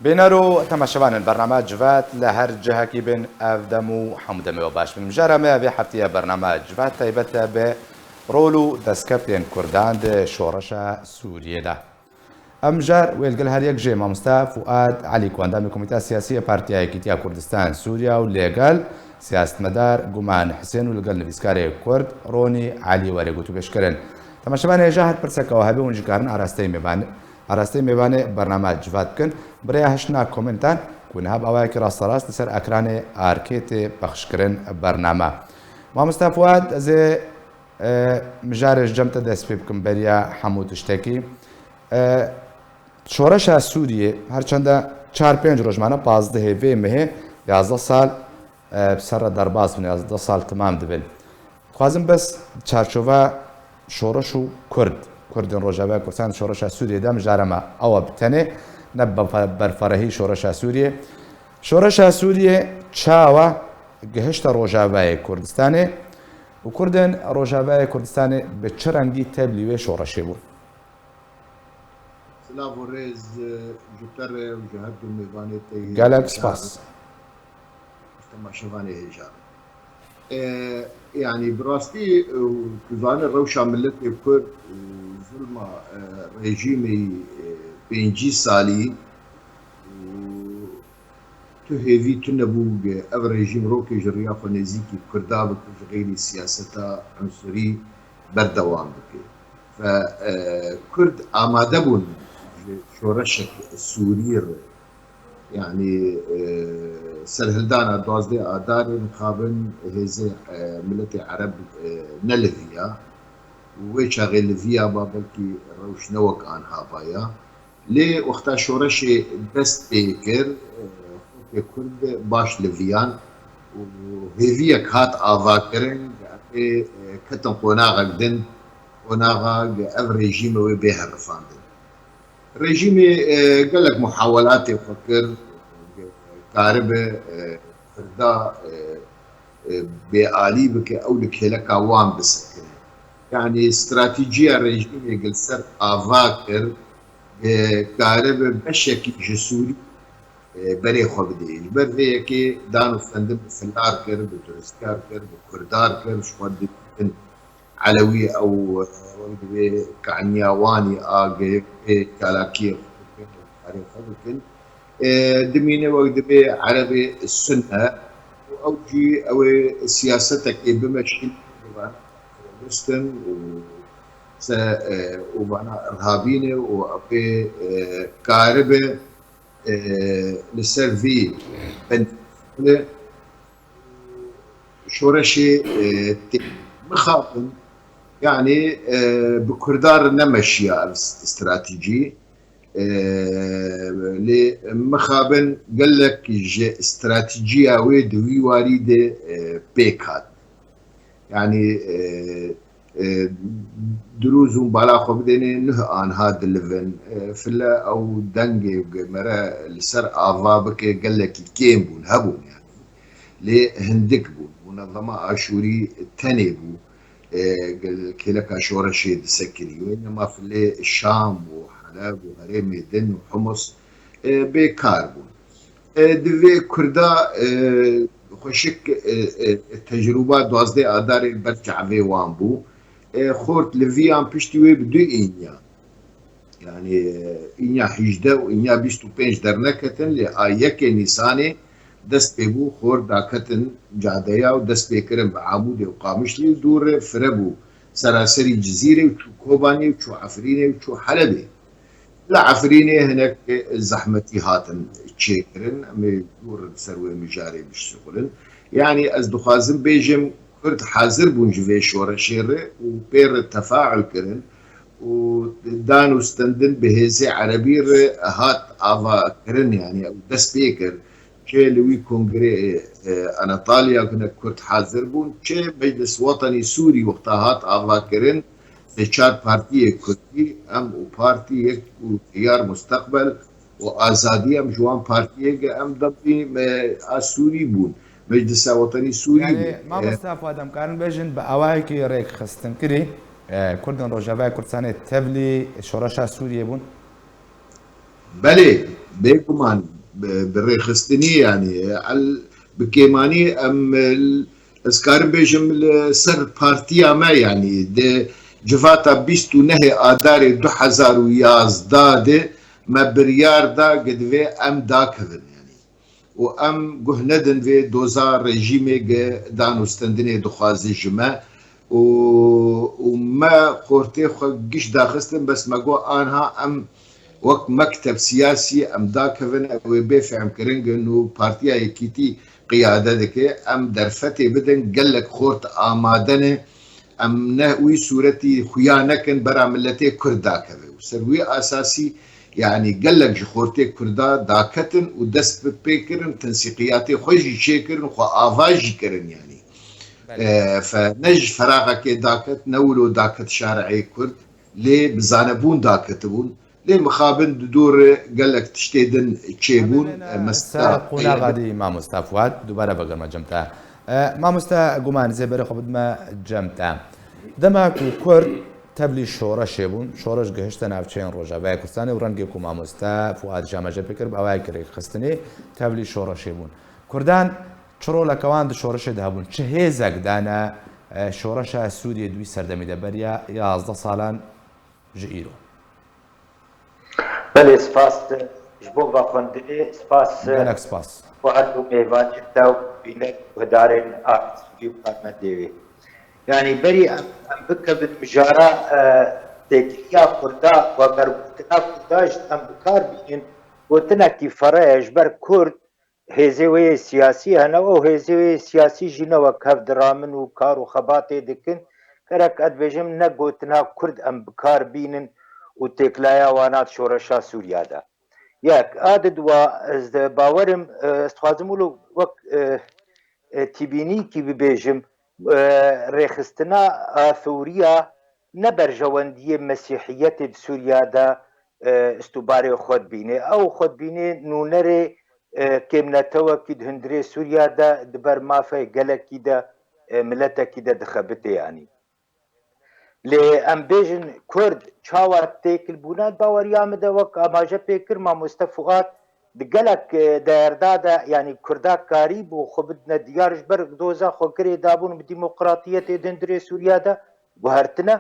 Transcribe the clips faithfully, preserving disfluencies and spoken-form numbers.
Bîner û temaşevanên bername Civat li her cihekî bin, ev dem û hemû demê we baş bin. Mijara me ya vê hefteyê bername Civat taybet e bi rol û destkeftên Kurdan di şoreşa Sûriyê de. Ev mijar wê li gel her yek jê mamoste Fuad Elî ku endamê Komîteya Siyasî ya Partiya Yekîtiya Kurdistan Sûriya û lê gel siyasetmedar Guman Hisên û li gel nivîskarê Kurd Ronî Elî were gotûbêj kirin. Temaşevanê hêja her pirseke we hebe hûn jî karin arasteyî mêvan Arasteyî mêvanê bername Civat bikin. Bi rêya hiştina komentan ku niha bi awayekî rasterast li ser ekranê arkê tê pexşkirin bername. Mamoste Fuad, ez ê, e, mijarê ji cem te dest pê bikim beriya hemû tiştekî. E, şoreşa Sûriyê her çende çar pênc roj mane, pazdehê vê mehê yazdeh sal e, bi ser re derbas bûn, yazdeh sal temam dibin. Dixwazim bes çarçova şoreş û Kurd, Kurdên Rojavayê Kurdistan şoreşa Sûriyê de mijara me ew e bi tenê, ne bi berfe-, berferehî şoreşa Sûriyê. Şoreşa Sûriyê çawa gihişte Rojavayê Kurdistanê û Kurdên Rojavayê Kurdistanê bi çi rengî tevlî wê şoreşê bûn? Silav û rêz, e, ji te re û ji her du mêvanê te yê Gelek hêja spas. Temaşevanê hêja. E, yanî bi rastî, e, tu zanî rewşa miletê Kurd û zulma, e, rejîmê, e, pêncî salî û tu hêvî tune bû ku ev rejîm rokê ji riya xwe nêzîkî Kurda bike, ji xeyrî siyaseta unsurî berdewam bike. Fe, e, Kurd amade bûn ji şoreşek Sûrî re. Yanî, e, serhildana duwazdeh Adarê mixabin hêzê, e, miletê Ereb, e, neliviya. Wê çaxê liviyaba belkî rewş ne wek anha baya. Lê wexta şoreşê dest pê kir, e, xelkê Kurd baş liviyan û hêviyek hat avakirin, ê, e, ketin qonaxek din, qonaxa ev rejîme wê bê herifandin. Rejîmê, e, gelek muhawelatê xwe kir, karibe, e, Kurda, e, e, bêalî bike, ew li kêleka wan bisekine. Yanî stratejîya rejîmê li ser ava kir, e, karibe beşekî ji Sûrî, e, berê xwe bidê. Ji ber vê yekê dan û stendin bi filar kir, bi turistiyar kir, bi kurdar kir, ji xwe didin Elewî ew, e, wek divê kaniya wanî a geyê çalakiyê xwe bikin, karê xwe bikin. E, dimîne wek divê Erebê Sunne û ew jî ew ê siyasetekê bimeşîn, vana terorist in û se, e, û vana irhabî ne û ew ê, e, karibe, e, li ser vî bin şoreşê, e, tê mixabin, yanî, e, bi Kurdan re nemeşiya ev stratejî. E, lê mixabin gelek ji stratejiya wê di wî warî de, e, pêk hat. Yanî, e, e, dirûz û bala xwe bidêne nuh anha dilivin. E, file ew dengê mere li ser ava bike gelekî kêm bûn, hebûn yanî. Lê hindik bûn. Munezema Aşûrî tenê bû. e, kêleka şoreşê disekirî. Wê nema filê Şam û Heleb û herêmê din û Humus, e, bê kar bûn. E, divê Kurda, e, xweşik, e, e, tecrûba duwazdeh Adarê ber çavê wan bû. E, xort li viyan piştî wê bi du înya. Yanî, înya hejdeh û înya bîst û pênc derneketin, lê a yekê Nîsanê dest pê bû, xor daketin cadeya û dest pê kirin bi Amûdê û Qamişlî û dû re fire bû seraserî Cizîrê û çû Kobanê û çû Efrînê û çû Helebê. Li Efrînê hinek zehmetî hatin çêkirin, em ê dû re li ser wê mijarê bişuxulin. Yanî ez dixwazim bêjim, Kurd hazir bûn ji vê şoreşê re û pê re tefaul kirin û dan û stendin bi hêzê erebî re hat avakirin, yanî ew dest pê kir. Çi li wî kongreyê, e, Anatoliya hinek Kurd hazir bûn, çi Meclis Wetenî Sûrî wexta hat avakirin, sê çar partiyê Kurdî, em û Partî Yek û Teyar Musteqbel, û azadî em ji wan partiyê ge em dibî me a Sûrî bûn. Meclisa Wetenî Sûrî Yanî, bûn. Mamoste Fuad, em karin bêjin bi awayekî rêkxistinkirî, e, Kurdên Rojavayê Kurdistanê tevlî şoreşa Sûriyê bûn? Belê, bêguman. bi, bi rêxistinî, yanî, el, bi kêmanî em, el, ez karim bêjim li ser partiya me, yanî, di civata bîst û nehê Adarê du hezar û yazdeh de me biryar da, gi divê em dakevin, yanî. Û em guh nedin vê doza rejîmê gi dan û stendinê dixwaze ji me. Û, û me xortê xwe giş daxistin, bes me got, anha em wek mekteb siyasî em dakevin, ew ê bê fehmkirin in û Partiya Yekîtî qiyade dike. Em derfetê bidin, gelek xort amade ne. Em ne wî sûretî xuya nekin, bera miletê Kurd dakeve. Û ser wî asasî, yanî gelek ji xortê Kurda daketin û dest bi pê kirin, tensîqiyatê xwe jî çêkirin, xwe ava jî kirin, yanî. Belê. E, fe, ne ji feraxekê daket, ne wilo daket şare'ê Kurd, lê bi zanebûn daketibûn. Lê mixabin di dûr gelek tiştê din çêbûn. Em ê ne E, mesela ser qonaxa dî, mamosta Fuat, dubare vegerme cem te. E, mamosta Guman, zê berê xwe bidime cem te. Dema ku Kurd tevlî şoreşê bûn, şoreş gihişte navçeyên Rojavayê Kurdistanê û rengê ku mamosta Fuat jî amaje pê kir, bi awayekî rêkxistinê tevlî şoreşê bûn. Kurdan çi roleke wan di şoreşê de hebûn? Çi hêzek dane, e, şoreşa Sûriyê di wî serdemî de beriya yazdeh salan ji îro? Belê, spas ji bo vexwendinê, spas Gelek spas. Fuat û mêvanên te û bîner guhdarên A T V û karmendê wê. Yanî berî em, em bikevin mijara, e, têkiliya Kurda, vegergotina Kurda jî em bi kar bînin, gotinekî fere ye ji ber Kurd hêzê wê yê siyasî hene û hêzê wê yê siyasî jî ne wek hev diramin û kar û xebatê dikin. Gerek ez dibêjim ne gotina Kurd em bi kar bînin û têkilaya wana di şoreşa Sûriya de. Yek, a di dua, ez de bawerim, e, ez dixwazim wilo wek, e, e, tîbînîkî bibêjim, e, rêxistina Asûriya ne berjewendiyê Mesîhiyetê di Sûriya de, e, istûbarê xwe dibîne. Ew xwe dibîne nûnerê, e, kêmnetewekî di hundirê Sûriya de, di ber mafê gelekî de, e, miletekî de dixebite, yanî. Lê em bêjin Kurd çawa têkil bûne, baweriya min de wek amaje pê kir mamoste Fuat, di gelek, e, deyerda de, yanî Kurda karîbû xwe bidine diyar ji ber doza xwe girê dabûn bi demokratiyetê di hundirê Sûriya de guhertine.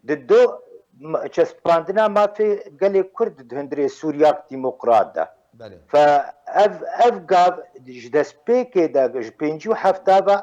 Di do m-, çespandina mafê gelê Kurd di hundirê Sûriya demokrat de. Belê. Fe ev, ev gav ji destpêkê de, ji pêncî û hefta ve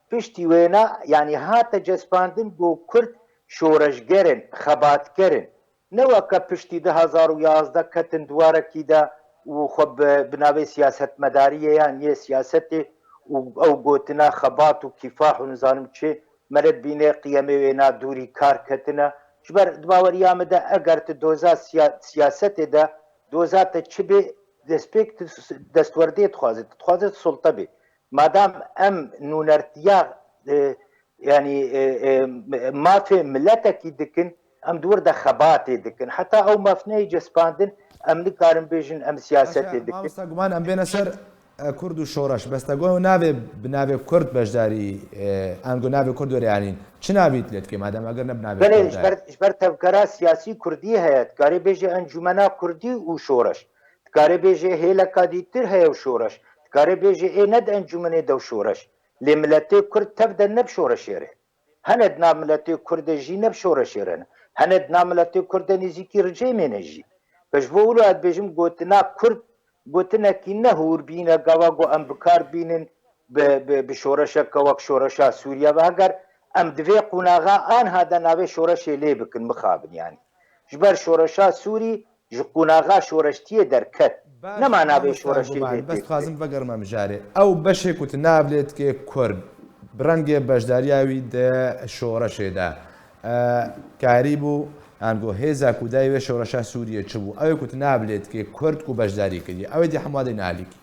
piştî wêna, yanî hate cespandin ku Kurd şoreşger in, xebatker in. Ne weke piştî du hezar û yazdeh ketin di warekî de û xwe bi, bi navê siyasetmedariyê yan yê siyasetê û ew gotina xebat û kîfah û nizanim çi, me re dibîne qiyemê wêna dûrî kar ketine. Ji ber di baweriya min de eger tu doza siya-, siyasetê de, doza te çi bê, destpêk tu s-, destwerdê dixwaze, tu dixwaze tu sulte bê. Madam em nûnertiya, e, yanî, e, e, mafê miletekî dikin, em di wir de xebatê dikin. Heta ew maf neyê cespandin, em nikarin bêjin em siyasetê Baş e, dikin. Mamosta Guman, em bêne ser, e, Kurd û şoreş. Bes te got navê, bi navê Kurd beşdarî, e, ango navê Kurd were anîn. Çi navî lê dike, madem eger ne bi navê Belê, Kurd ji e? ber, ji ber tevgera siyasî Kurdî heye, dikarê bêje Encûmena Kurdî û şoreş. Dikarê bêje hêleka dîtir heye û şoreş. Dikarê bêje ê ne di encûmenê de û şoreş. Lê miletê Kurd tev de ne bi şoreşê re. Hene di nav miletê Kurd de jî ne bi şoreşê re ne. Hene di nav miletê Kurd de nêzîkî ricêmê ne jî. Ve ji bo wilo ez dibêjim gotina Kurd gotinekî ne hûrbîn e, gava ku em bi kar bînin bi, bi, bi şoreşeke wek şoreşa Sûriye ve. Heger em di vê qonaxa anha de navê şoreşê lê bikin, mixabin yanî. Ji ber şoreşa Sûrî ji qonaxa şoreştiyê derket. Baş, Nema navê mamosta şoreşê Guman, lê bes tê dixwazim vegerime mijarê. Ew beşê ku tu nav lê dikê Kurd, bi rengê beşdariya wî di şoreşê de, e, karî bû, yan ku hêza ku dayê wê şoreşa Sûriyê çi bû? Ew ê ku tu nav lê dikê Kurd ku beşdarî kiriye. Ew ê dî hemû dê alîkî.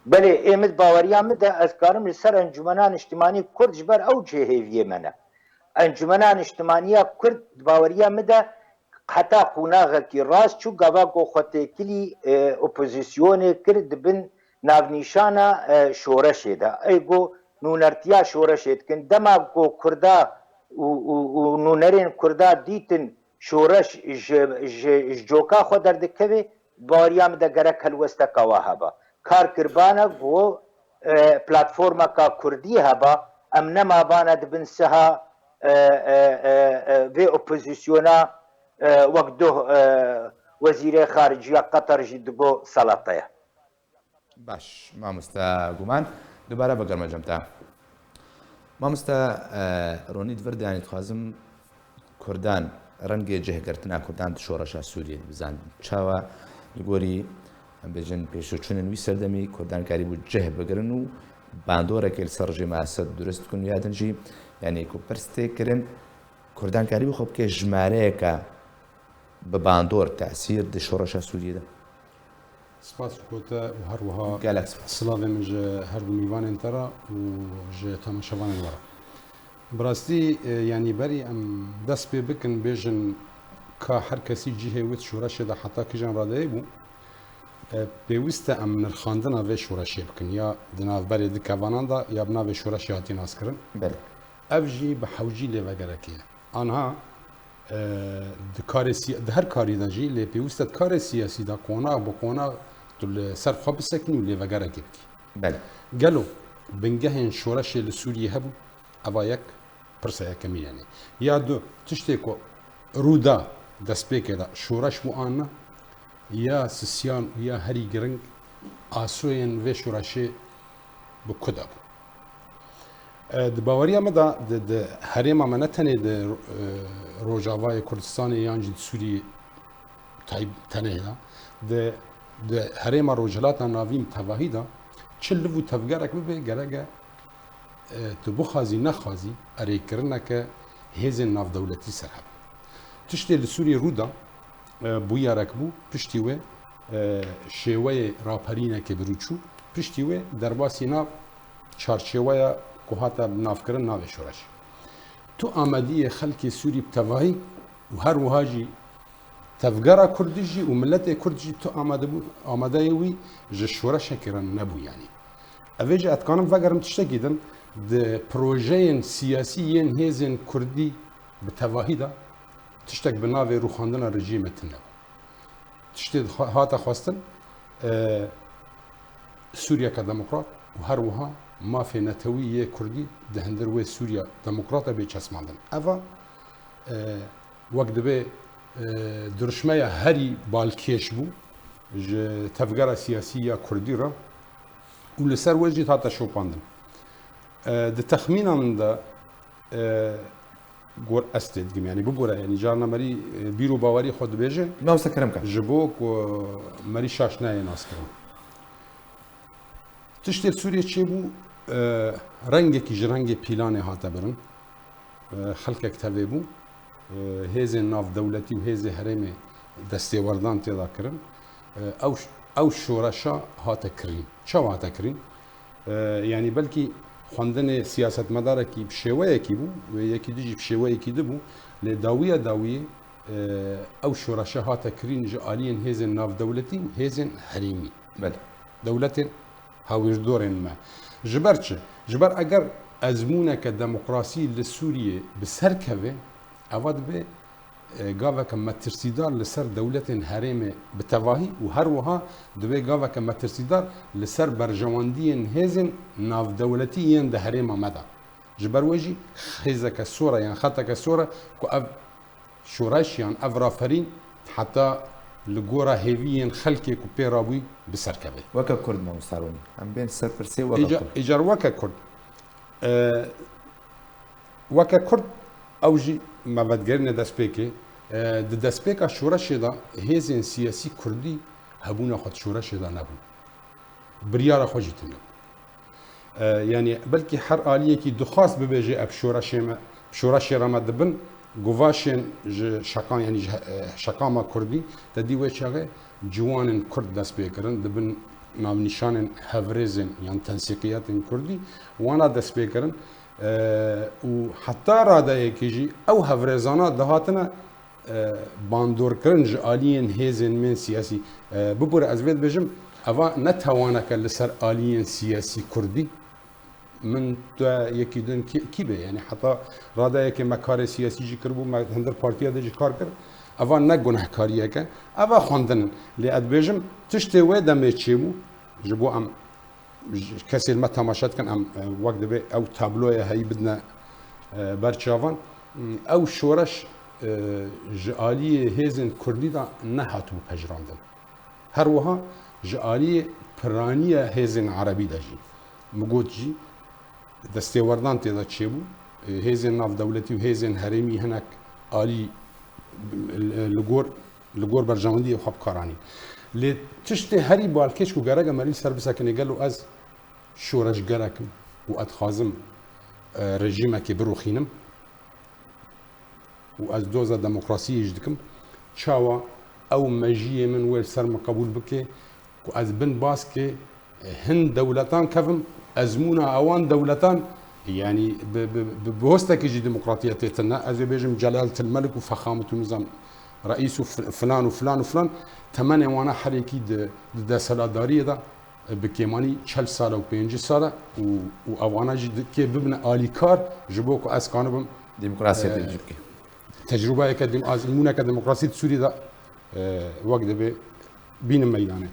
Belê, ê min di baweriya min de ez karim li ser Encûmena Niştimanî Kurd ji ber ew cihê hêviyê me ne. Encûmena Niştimaniya Kurd di baweriya min de heta qonaxekî rast çû, gava ku xwe têkilî, e, opozisyonê kir di bin navnîşana, e, şoreşê de. Ê ku nûnertiya şoreşê dikin. Dema ku Kurda û, û, û nûnerên Kurda dîtin şoreş ji, ji, ji coka xwe derdikeve, Bariya min de gerek helwesteka wa heba. Kar kirbane ku, e, platformeka kurdî heba, em nemabane di bin siha, e, e, e, e, vê opozisyona, e, wek doh, e, wezîrê xariciya Qatar jî digo selate ye. Baş, mamosta Guman, dubare vegerme cem te. Mamosta, e, Ronî, di vir de, yanî, dixwazim Kurdan, rengê cihgirtina Kurdan di şoreşa Sûriyê de bizanin. Çawa li gorî, em bêjin, pêşveçûnên wî serdemî Kurdan karîbû cih bigirin û bandoreke li ser rejîma Esed durust bikin û ya din jî, yanî, ku pirs tê kirin, Kurdan karîbû xwe bike jimareyeke bi bandor, tesîr di şoreşa Sûriyê de? Spas ji bo te û her wiha Gelek spas. Silavê min ji her du mîvanên te re û ji temaşevanên we re. Bi rastî, e, yanî berî em dest pê bikin, bêjin ka her kesî cihê wê di şoreşê de heta kîjan radeyê bû, e, pêwîst e em nirxandina vê şoreşê bikin, ya di navberê du kevanan de ya bi navê şoreşê hatî naskirin. Belê. Ev jî bi hewcî lêvegerekê ye. Anha, e, di karê siya-, di her karî de jî, lê pêwîst e di karê siyasî de qonax bi qonax tu li ser xwe bisekinî û lêvegerekê bikî. Belê. Gelo bingehên şoreşê li Sûriyê hebû? Eva yek, pirsa yekemîn yanî. Ya du, tiştê ku rû da destpêkê de şoreş bû an na, ya sisiyan û ya herî giring asoyên vê şoreşê bi ku de bû? E, di baweriya me de di, di herêma me ne tenê di, e, Rojavayê Kurdistanê yan jî di Sûriyê tayb-, tenê de, di, di herêma Rojhilata Navîn tevahî de çi liv û tevgerek bibe, gerek e, e, tu bixwazî nexwazî erêkirineke hêzên navdewletî ser hebe. Tiştê li Sûriyê rû da, e, bûyerek bû, piştî wê, e, şêweyê raperînekê bi rû çû, piştî wê derbasî nav çarçêweya ku hate navkirin navê şoreşê. Tu amadiyê xelkê Sûrî bi tevahî û her wiha jî tevgera Kurdî jî û miletê Kurd jî tu amade bû, amadeyê wî ji şoreşekê re nebû yanî. Evê jî ez dikanim vegerim tiştekî din, di projeyên siyasî yên hêzên Kurdî bi tevahî de tiştek bi navê rûxandina rejîmê tune bû. Tiştê xwe-, hate xwestin, e, Sûriyeke demokrat û her wiha mafê netewî yê Kurdî di hundir wê Sûriya demokrata bê çesmandin. Eva, e, wek dibê, e, dirişmeya herî balkêş bû ji tevgera siyasî ya Kurdî re û li ser wê jî hate şopandin. E, di texmîna min de, e, gor ez tê dikim, yanî bibore, yanî carna merî, e, bîr û bawerî xwe dibêje. Mamoste kerem ke. Ji bo ku merî şaş nayê naskirin. Tiştê Sûriyê çêbû, e, rengekî ji rengê pîlanê hate birin. E, xelkek tevê bû. E, hêzên navdewletî û hêzê herêmê destêwerdan tê de kirin. E, ew, ew şoreşa hate kirîn. Çawa hate kirîn? E, yanî belkî xwendinê siyasetmedarekî bi şêweyekî bû, wê yekî dî jî bi şêweyekî di bû, lê dawiya dawiyê, e, ew şoreşe hate kirîn ji aliyên hêzên navdewletî û hêzên herêmî. Belê. Dewletên hawîrdorên me. Ji ber çi? Ji ber eger ezmûneke demokrasî li Sûriyê bi ser keve, eva dibe e, gaveke metirsîdar li ser dewletên herêmê bi tevahî û her wiha divê gaveke metirsîdar li ser berjewendiyên hêzên navdewletî yên di herêma me de. Ji ber wê jî hêzeke sor e yan xeteke sor e ku ev şoreş yan ev raferîn heta li gora hêviyên xelkê ku pê rabûyî bi ser keve. Weke Kurd, mamosta Ronî, em bên ser pirsê weke Îca-, Kurd. Îcar weke Kurd. E, Weke Kurd, ew jî me vedigihîne destpêkê, e, di destpêka şoreşê de hêzên siyasî kurdî hebûna xwe di şoreşê de nebû. Biryara xwe jî tune bû. E, yanî belkî her aliyekî dixwast bibêje ev şoreşê me, şoreşê re me dibin guvaşên ji şeqan, yanî ji he-, e, şeqama kurdî, te dî wê çaxê ciwanên kurd dest pê kirin, dibin navnîşanên hevrêzên yan tensîqiyetên kurdî wana dest pê kirin. E, û heta radeyekê jî ew hevrêzana dihatine, e, bandorkirin ji aliyên hêzên me yên siyasî. E, bibûre ez vê dibêjim, eva ne tawaneke li ser aliyên siyasî kurdî. Min tu yekî din kî, kî be? Yanî heta radeyekê me karê siyasî jî kiribû, me hundir partiya din jî kar kir. Eva ne gunehkariyek e. Eva xwendin in. Lê ez dibêjim, tiştê wê demê çêbû, ji bo em, ji kesên me temaşe dikin, em, e, wek divê ew tabloya heyî bidine, e, ber çavan. Ew şoreş, e, ji aliyê hêzên kurdî de nehatibû pejirandin. Her wiha ji aliyê piraniya hêzên erebî de jî. Min got jî, destêwerdan tê de çêbû. Hêzên navdewletî û hêzên herêmî hinek alî li gor, li gor berjewendiyê xwe bi kar anîn. Lê tiştê herî balkêş ku gerek em erî ser bisekinê, gelo ez şoreşgerek im û ez dixwazim, e, rejîmekê birûxînim û ez doza demokrasiyê jî dikim, çawa ew mejiyê min wê li ser min qebûl bike ku ez bin baskê hin dewletan kevim, ezmûna ewan dewletan, yanî bi, bi, bi, bi hostekî jî demokratiya tê tune. Ez ê bêjim Celal Tilmelik û Fexamut û nizam Reîs û f-, filan û filan û filan, temenê wana herêkî di, di desthilatdariyê de, e, bi kêmanî çel sal e û pêncî sal e û, û ewana jî di kê bibine alîkar ji bo ku ez kanibim, Demokrasiya e, tecrûbke. Tecrûbeyeke dem-, azmûneke demokrasî di Sûriyê de, e, wek divê bînim meydanê.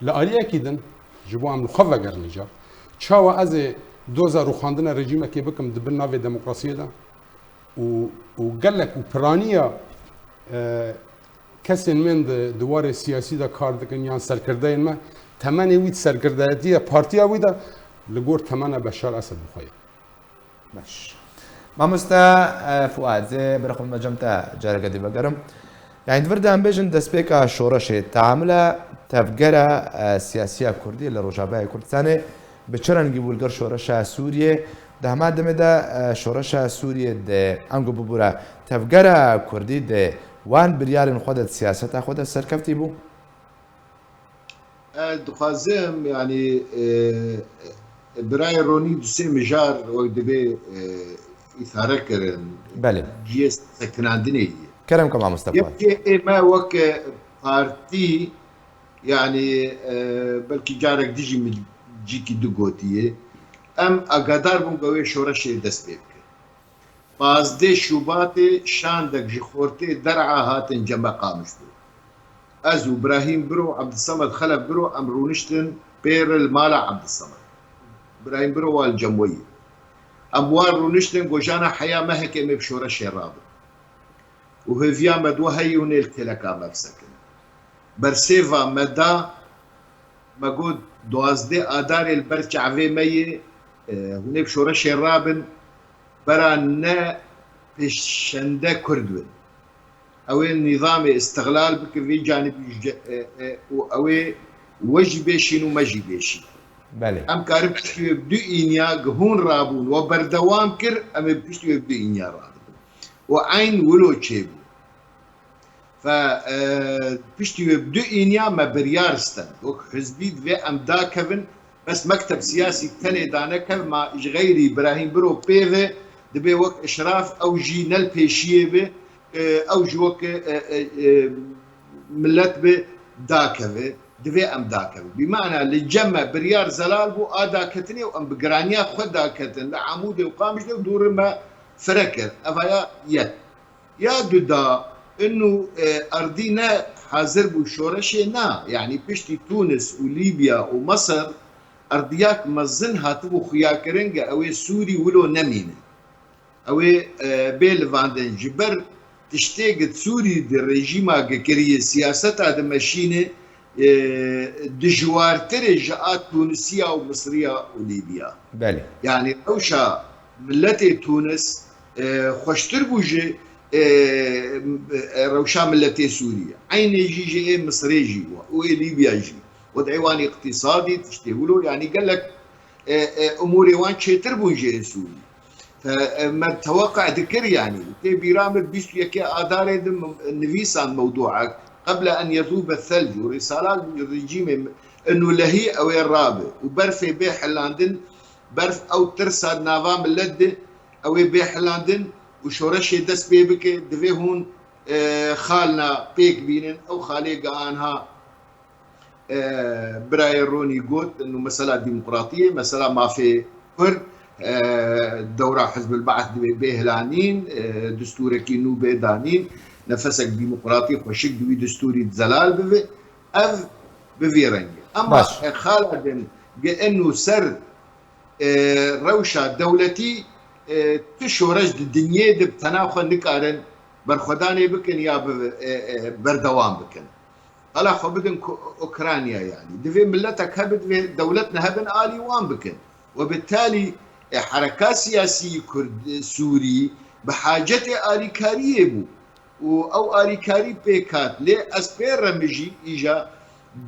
Li aliyekî din, ji bo em li xwe vegerin îcar, çawa ez ê doza rûxandina rejîmekê bikim di bin navê demokrasiyê de û, û gelek û piraniya, e, kesên min di, di warê siyasî de kar dikin yan serkirdeyên me, temenê wî di serkirdeyetiya partiya wî de li gor temena Beşar Esed bi xwe ye. Baş. Mamoste, e, Fuad, ez ê bira xwe bime cem te careke dî vegerim. Yani, di vir de em bêjin destpêka şoreşê, teamula tevgera, e, siyasiya Kurdî li Rojavayê Kurdistanê bi çi rengî bû li gor şoreşa Sûriyê? Di hema demê de, e, şoreşa Sûriyê di ango bibûra tevgera Kurdî di wan biryarên xwe de, di siyaseta xwe de serkeftî bû? Ez dixwazim, yanî, e, birayê Ronî du sê mijar wek divê, e, îsare kirin. Belê. Cihê sekinandinê ye. Kerem ke mamoste Fuad. Yekê ê me wek partî, yanî, e, belkî carek dijî min cîkî du gotiye. Em agadar bûn ku wê şoreşê dest pê bikin. Pazdeh Şubatê şandek ji xortê der'a hatin cem me Qamişlo. Ez û Brahîm Biro, Ebdulsemed Xelef Biro em rûniştin pêr li mala Ebdulsemed. Brahîm Biro wa li cem we ye. Em war rûniştin, gojana heya me heke em ê bi şoreşê rabin. Û hêviya me di we heye hûn ê li kêleka me bisekinin. Bersêva me da, me got, duwazdeh Adarê li ber çavê me yê, e, hûn ê bi şoreşê rabin, bera ne pêşende Kurd bin. Ew ê nîzamê îstiqlal bikin vê canibî ji ce-, e, e, û ew ê we jî bêşîn û me jî bêşîn. Belê. Em karin piştî wê bi du îniya gi hûn rabûn we berdewam kir, em ê piştî wê bi du îniya rabin. Û eyn wilo çêbû. Fe, e, piştî wê bi du îniya me biryar stend. Wek hizbî divê em dakevin, bes mekteb siyasî tenê danekevin, ma ji xeyrî Birahîm Biro pê ve dibê wek işraf ew jî ne li pêşiyê be, e, ew jî wek, e, e, e, milet be dakeve, divê em dakevin. Bi mana li cem me biryar zelal bû a daketinê û em bi giraniya xwe daketin li Amûdê û Qamişlê û dûrê me fire kir. Evaya yek. Ya duda, inu, e, erdî ne hazir bû şoreşê na, yanî piştî Tunis û Lîbya û Mesir erdiyak mezin hatibû xuyakirin ge ew ê Sûrî wilo nemîne. Ew ê, e, bê livandin ji ber tiştê ge Sûrî di rejîma ge kiriye siyaseta dimeşîne, e, dijwartir e ji a Tunisiya û Misriya û Lîbiya. Belê. Yanî rewşa miletê Tunis, e, xweştir bû ji, e, e, rewşa miletê Sûrî. Eynê jî ji ê Misrê jî û ê Lîbiya jî. Wed'ê wan îqtîsadî, tiştê wilo, yanî gelek, e, e, umûrê wan çêtir bûn ji ê Sûrî. Te, e, me teweqe dikir, yanî. Tê bîra min bîst û yekê Adarê de m-, nivîsan mewdûek, "Qeble en yezûbe thelc", û rîsala rejîmê, inu lehî ew ê rabe û berfê bê hilandin, berf ew tirsa di nava milet de, ew ê bê hilandin û şoreşê dest pê bike, divê hûn, e, xalna pêk bînin, ew xalê ge anha e, birayê Ronî got, inu mesela demokratiyê, mesela mafê Kurd, e, dewra Hizb el-Ba'th divê bê hilanîn, e, destûrekî nû bê danîn, nefesek demokratî xweşik di wî distûrî zelal bibe, ev bi vî rengî. Ema Baş. e, xala din ge eno ser, e, rewşa dewletî, e, tu şoreş di dinyê de bi tena xwe nikarin berxwedanê bikin ya bi, e, e, berdewam bikin. Hala xwe bidin ku Ukrayna yanî. Divê miletek hebe, divê dewlet nehebin alî wan bikin. Webitalî, e, hereka siyasî Kurd, e, Sûrî bi hacetê alîkariyê bû. Û ew alîkarî pêk hat. Lê ez pê re mijî îja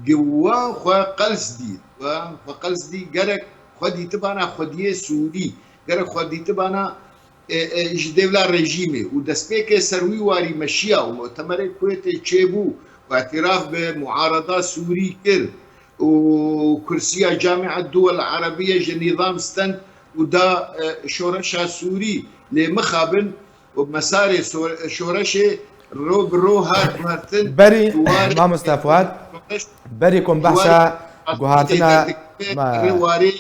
gi wan xwe qels dît. Wan xwe qels dî gerek xwe dîtibana xwediyê Sûrî. Gerek xwe dîtibana e, e, ji dêvla rejîmê û destpêkê ser wî warî meşiya û mutemerê Kuwêtê çêbû û îtiraf bi muarada Sûrî kir û kursiya Camiet Duwel Erebiye ji nîzam stend û da, e, şoreşa Sûrî. Lê mixabin û mesarê so-, şoreşê ro bi ro hat guhertin. Berî, û warê Mamoste Fuat, şoreş berî ku em û warê behsa guhartina derdikeve ma- rê warê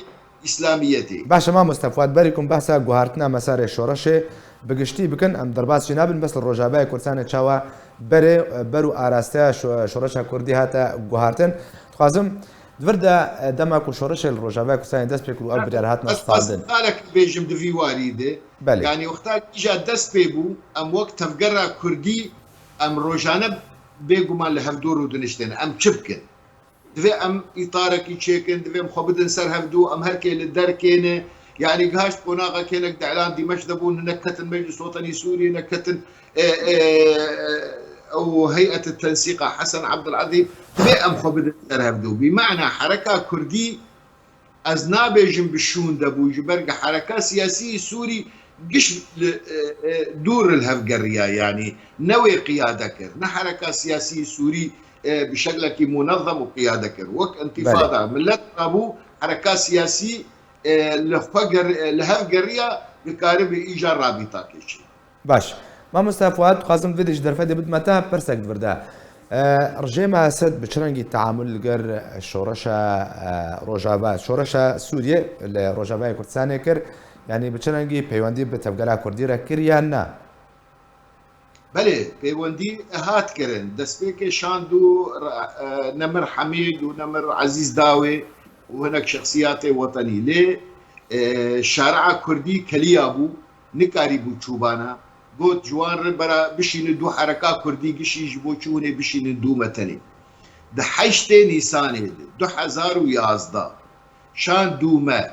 Îslamiyetê. Baş e, mamoste Fuat, berî ku em behsa guhartina mesarê şoreşê bi giştî bikin, em derbas jî nabin, bes li Rojavayê Kurdistanê çawa berê, ber û arasteya şo-, şoreşa Kurdî hate guhartin. Dixwazim, di vir de, e, dema ku şoreşê li Rojavayê Kurdistanê dest pê kir û ew biryar hatina Ez standin. xwazim kalek bêjim di vî warî de. Belê. Yanî wexta îja dest pê bû, em wek tevgera Kurdî, em rojane bêguman li hevdû rûdiniştin. Em çi bikin? Divê em îtarekî çêkin, divê em xwe bidin ser hevdû, em her kê li derkê ne. Yanî gihaşt qonaxa kênek di Îlan Dîmeşq de bûn, hinek ketin Meclis Wetenî Sûriyê, hinek ketin, e, e, e, ew heyet tensîqa Hesen Abdulazîm. Divê em xwe bidin ser hevdû. Bi mana hereka Kurdî ez nabêjim bi şûnde bû, ji ber ku hereka siyasî Sûrî giş li, e, e, dûr li hev geriya, yanî ne wê qiyade kir, ne hereka siyasî Sûrî, e, bi şeklekî munezem û qiyade kir. Wek întifada Belê. millet rabû, hereka siyasî, e, li xwe ger-, e, li hev geriya, dikaribî îja rabîta kêşî. Baş. Mamoste Fuat, dixwazim vê de ji derfetê bidime te pirsek di vir de. E, rejêma Esed bi çi rengî teamul li gel şoreşa, e, Rojava, şoreşa Sûriyê li Rojavayê Kurdistanê kir? Yanî bi çi rengî peywendî bi tevgera Kurdî re kir yan na? Belê, peywendî hat kirin. Destpêkê şand û, e, Nemir Hemîd û Nemir Ezîz Dawê û hinek şexsiyatê wetenî. Lê, e, şaria Kurdî keliya bû, nikarîbû çûbana. Got, ji wan re bera bişînin du hereka Kurdî gişî ji bo çi hûn ê bişînin du me tenê. Di heştê Nîsanê de, du hezar û yazdeh, şand du me,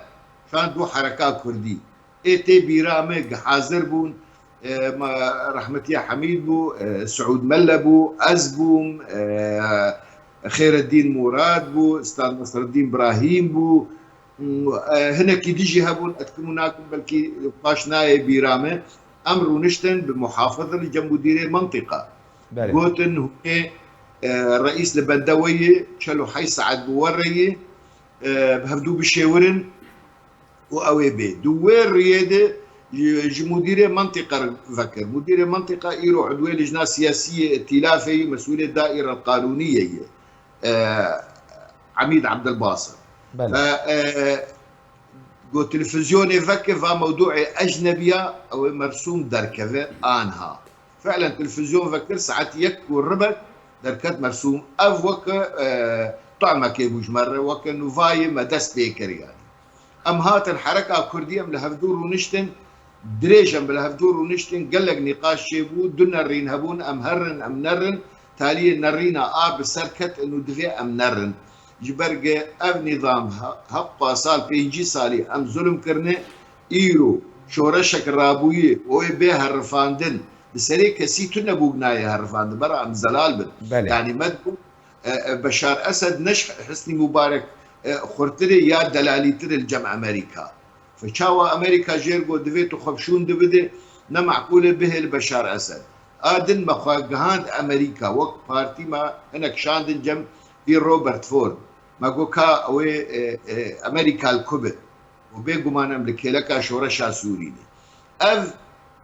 şand du hereka Kurdî. Ê tê bîra me gi hazir bûn, e, ma, rehmetiya Hemîd bû, e, Siûd Melle bû, ez bûm, e, Xêreddîn Murad bû, Stad Nesreddîn Brahîm bû, m, e, hinekî din jî hebûn, ez dikim û nakim, belkî paş nayê bîra me. Em rûniştin bi muhafiz li cem mudîrê mentiqa. Belê. Gotin, hûn ê, e, reîs li bende we ye, çel û heşt saet bi we re ye, e, bi hevdû bişêwirin. û ew ê bê. Di wê riyê de ji, ji mudîrê mentiqe re vekir. Mudîrê mentiqe îro udwê lijna siyasî yê îtîlafê yî, mesûlê daîre qanûnî yê yê. E, Emîd Ebdilbasit. Belê. Fe, e, got televîzyonê veke va mewdûê ecnebiya, ew ê Mersûm derkeve anha. Fi'len televîzyon vekir, saet yek û ribek derket Mersûm. Ev weke, e, tahmekê bû ji me re, weke nûvayê me dest pê kir yanî. Em hatin hereka Kurdî, em li hevdû rûniştin, dirêj em li hevdû rûniştin, gelek nîqaş çêbû, du nerîn hebûn, em herin, em nerin, taliyê nerîna a bi ser ketin û divê em nerin. Ji ber ge ev nîzam he-, heta sal pêncî salî em zulm kirine, îro şoreşek rabûyî, wê bê herifandin, bi serê kesî tune bû nayê herifandin, bera em zelal bin. Belê. Yanî me dibû, e, e, Beşar Esed ne ji Hisnî Mubarek, e, xurtirê ya delalîtir li cem Amerîka. Fe çawa Amerîka jêr got, divê tu xwe bi şûn de bide, ne meqûl e bihêl Beşar Esed. A din me xwe gihand Amerîka, wek partî me hinek şandin cem vî Robert Ford. Me got ka ew ê, e, e, Amerîka li ku be. Û bêguman em li kêleka şoreşa Sûrî ne. Ev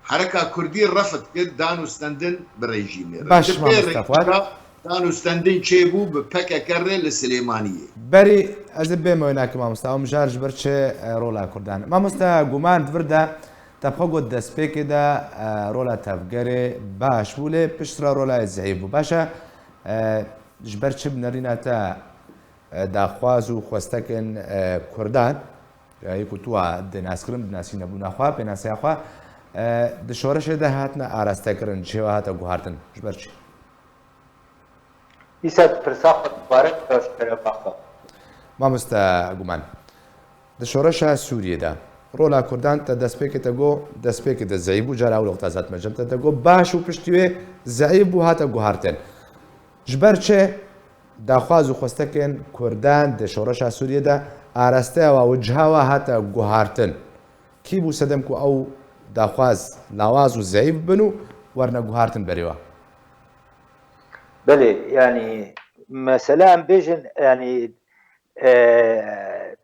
hereka Kurdî refd kir, dan û stendin bi rejîmê re. Baş, Ji pê mamoste Fuat. rejîma dan û stendin çêbû bi P K K re li Silêmaniyê. Berî ez ê bême wê nakî mamoste, ew mijar ji ber çi, e, rola Kurdan? Mamoste, guman di vir de Te bi xwe got destpêkê de, e, rola tevgerê baş bû, lê piştre rola wê zeîf bû. Baş e, e, ji ber çi bi nerîna te, e, daxwaz û xwestekên, e, Kurdan, ya yê ku tu wa dê naskirin, bi nasînebûna xwe, pênaseya xwe, e, di şoreşê de hatine arastekirin, ji hêwa hate guhartin? Ji ber çi? Dîsa pirsa xwe dubare bike ji kerema xwe. Mamoste Guman, di şoreşa Sûriyê de rola Kurdan te destpêkê te got, destpêkê de zeîf bû, cara ewil wexta zat me cem te, te got baş û piştî wê zeîf bû, hate guhartin. Ji ber çi daxwaz û xwestekên Kurdan di şoreşa Sûriyê de arasteya wa û ciha wa hate guhartin? Kî bû sedem ku ew daxwaz lawaz û zeîf bin û werne guhartin berê wa? Belê, yanî, mesela em bêjin, yanî, e,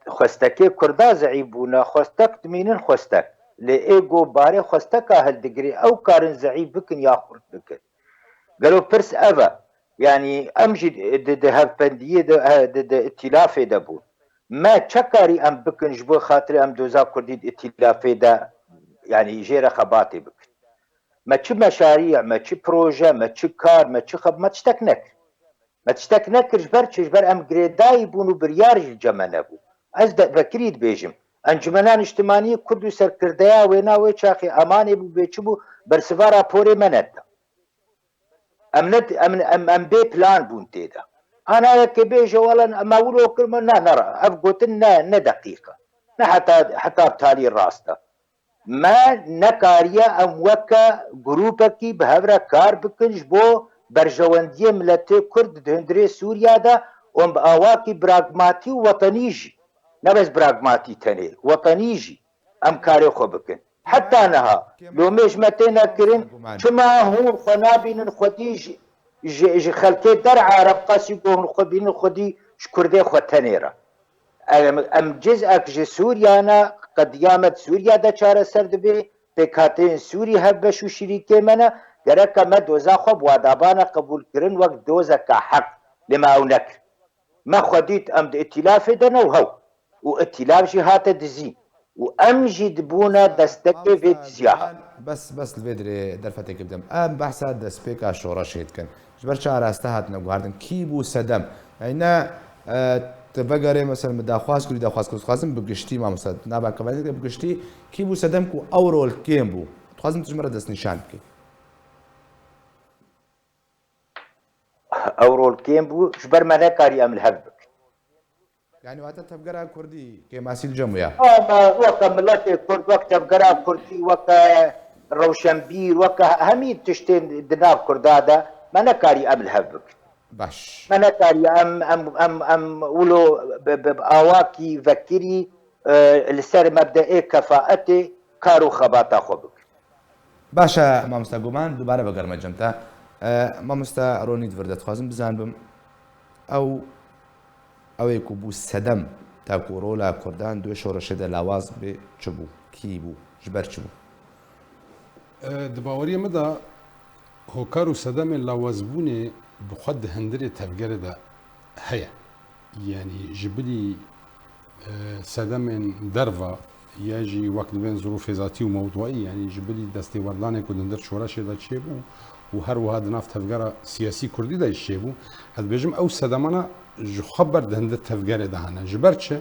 xwestekê Kurda zeîf bûne, xwestek dimînin xwestek. Lê ê ku barê xwesteka hildigirê, ew karin zeîf bikin ya xurt bikin. Gelo pirs ev e. Yanî em jî di, di hevpendiyê de, e, di, di îtîlafê de bûn. Me çekarî em bikin ji bo xatirê em doza Kurdî di îtîlafê de, yanî jê re xebatê bikin. Me çi meşarî, me çi proje, me çi kar, me çi xeb-, me tiştek nekir. Me tiştek nekir ji ber çi? Ji ber em girêdayî bûn û biryar ji cem me nebû. Ez de vekirî dibêjim. Encumena Niştimanî Kurd û serkirdeya wêna wê çaxê emanê bû bê çi bû, bersiva raporê me neda. Em ne, em, em, em bê plan bûn tê de. Ana yekê bêje, wela em wilo kir, me ne, ne, ev gotin ne, ne deqîq e. Ne heta, heta bi talî rast e. Me nekariye em weke grûpekî bi hev re kar bikin ji bo berjewendiyê miletê Kurd di hundirê Sûriya de û em bi awakî pragmatî û wetenî jî, ne bes pragmatî tenê, wetenî jî em karê xwe bikin. Heta niha lomê ji me têne kirin, çima hûn xwe nabînin xwedî ji, ji, ji xelkê derve re, bi qasî ku hûn xwe bînin xwedî ji Kurdê xwe tenê re. Em, em cizek ji Sûriya ne, qediya me di Sûriya de çareser dibe, pêkhateyên Sûrî hevbeş û şirîkê me ne, gereke me doza xwe bi wadabana qebûl kirin wek dozeke heq, lê me ew nekir. Me xwe dît em di îtîlafê de ne û hew. Û îtîlaf jî hate dizîn. Û em jî dibûne destekê vê diziya. Bes, bes li vê dirê derfetekê bidim. Em behsa destpêka şoreşê dikin. Ji ber çi araste hatine guhardin? Kî bû sedem? Yanî ne, e, tu vegerê, mesela, min daxwaz kirî, daxwaz kirî, dixwazim bi giştî, mamoste, nava kevayê de bi giştî, kî bû sedem ku ew rol kêm bû? Dixwazim tu ji min re destnîşan bikî. Ew rol kêm bû, ji ber me nekarî em li hev bikin. Yanî wate tevgera Kurdî kêmasî li cem ya? Ha, me weke miletê Kurd, wek tevgera Kurdî, weke rewşenbîr, weke hemî tiştên di nav Kurda de me nekarî em li hev bikin. Baş. Me nekarî em, em, em, em wilo bi, bi, bi awakî vekirî, e, li ser mebdeê kefaetê kar û xebata xwe bikin. Baş e, mamoste Guman, dubare vegerime cem te. E, mamoste Ronî, di vir de dixwazim bizanibim, ew, ew ê ku bû sedem ta ku rola Kurdan di wê şoreşê de lawaz bê, çi bû? Kî bû? Ji ber çi bû? E, di baweriyê min de hokar û sedemên lawazbûnê bi xwe di hundirê tevgerê de heye. Yanî ji bilî, e, sedemên derva ya jî wek dibên zirûfê zatî û mewduî, yanî ji bilî destêwerdanê ku di hundir şoreşê de çêbû û her wiha di nav tevgera siyasî kurdî de jî çêbû, ez dibêjim ew sedemana ji xwe ber di hundir tevgerê de hene. Ji ber çi?